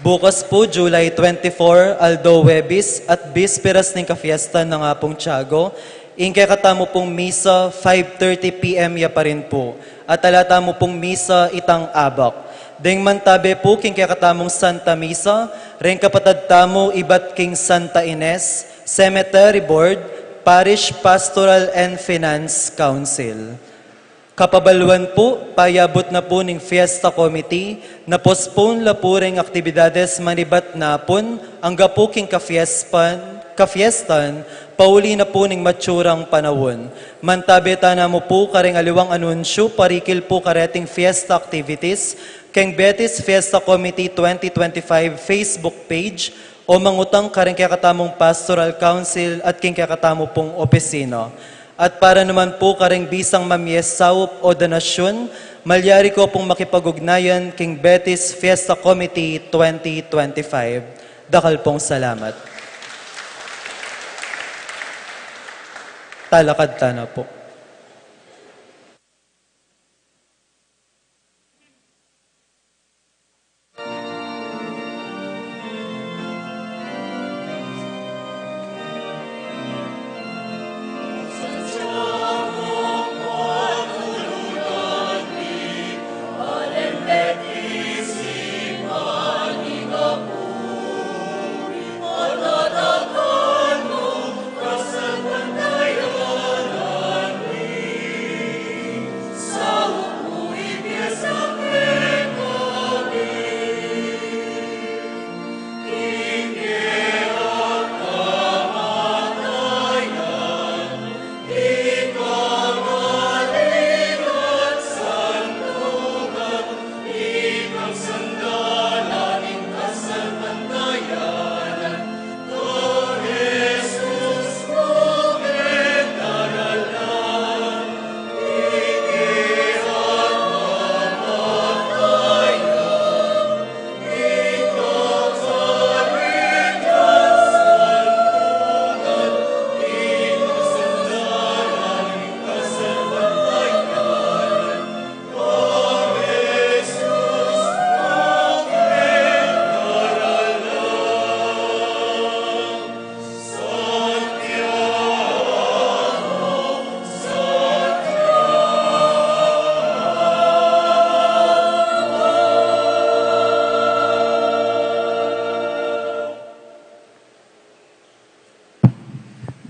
Bukas pu, July twenty-four, aldo Huwebes, at bisperas ning kafiestan nang Apung Tiago, ing kekatamu pung misa, five thirty P M ya pa rin pu. At ala tamu pung misa itang abak. Deng mantabe pu king kekatamung Santa Misa, reng kapatad tamu ibat king Santa Ines, Cemetery Board, Parish Pastoral and Finance Council. Kapabaluan pu, payabut na pu ning Fiesta Committee, na-postpone la pu reng aktibidades manibat na pun, angga pu king kafiespan-, kafiestan, pauli na pu ning matsurang panaun. Mantabe tana mu pu kareng aliwang anunsyu, parikil pu kareting fiesta activities, keng Betis Fiesta Committee twenty twenty-five Facebook page, o mangutang kareng kekatamung Pastoral Council at king kekatamu pung opisina. At para naman pu kareng bisang mamie saup o donasyun, malyari ko pung makipag-ugnayan king Betis Fiesta Committee twenty twenty-five. Dakal pung salamat. Talakad tana pu.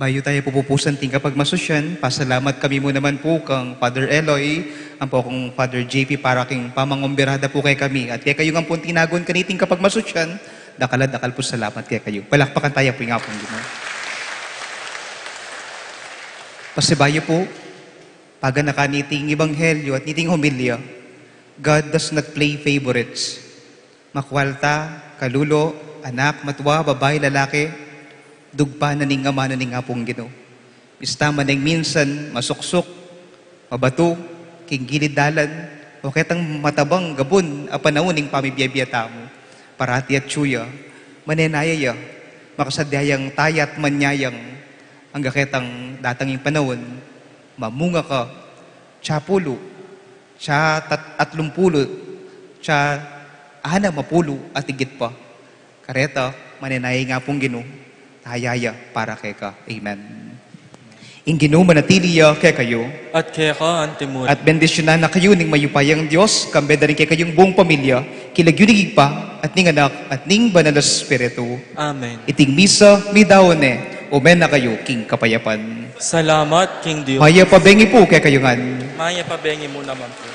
Bayu tayu pu pupusan king kapagmasusyan, pasalamat kami mu naman pu kang Father Eloy, ampo kang Father J P para king pamangombirada pu kekami. At kekayu ngan pung tinagun kaniting kapagmasusyan, dakal a dakal pung salamat kekayu. Palakpakan tayu pu ing Apung Ginu. Pasibayu pu, paganakan iting ebanghelyo at niting homilya, God does not play favorites. Makwalta, kalulu, anak, matua, babai, lalaki, dugpa na ning amanu ning Apung Ginu. Bista man ing minsan masuksuk, mabatu, king gilid dalan, o ketang matabang gabun a panaun ning pamibiye-biye tamu. Parati atyu ya, manenaya ya, makasadya yang taya at manyayang, angga ketang datang ing panaun, mamunga ka, tsa pulu, tsa tat-, atlung pulu, tsa anam a pulu at igit pa. Kareta, manenaya ing Apung Ginu, taya ya para keka. Amen. Ing Ginu manatili ya kekayu. At keka antimurin. At bendisyunan na kayu ning mayupayang Dios, kambe da rin kekayung buung pamilya, king lagyu ning Ibpa, at ning Anak, at ning Banal a Espiritu. Amen. Iting misa, midaun ne, ume na kayu king kapayapan. Salamat king Dios. Mayap a bengi pu kekayu ngan. Mayap a bengi mu naman pu.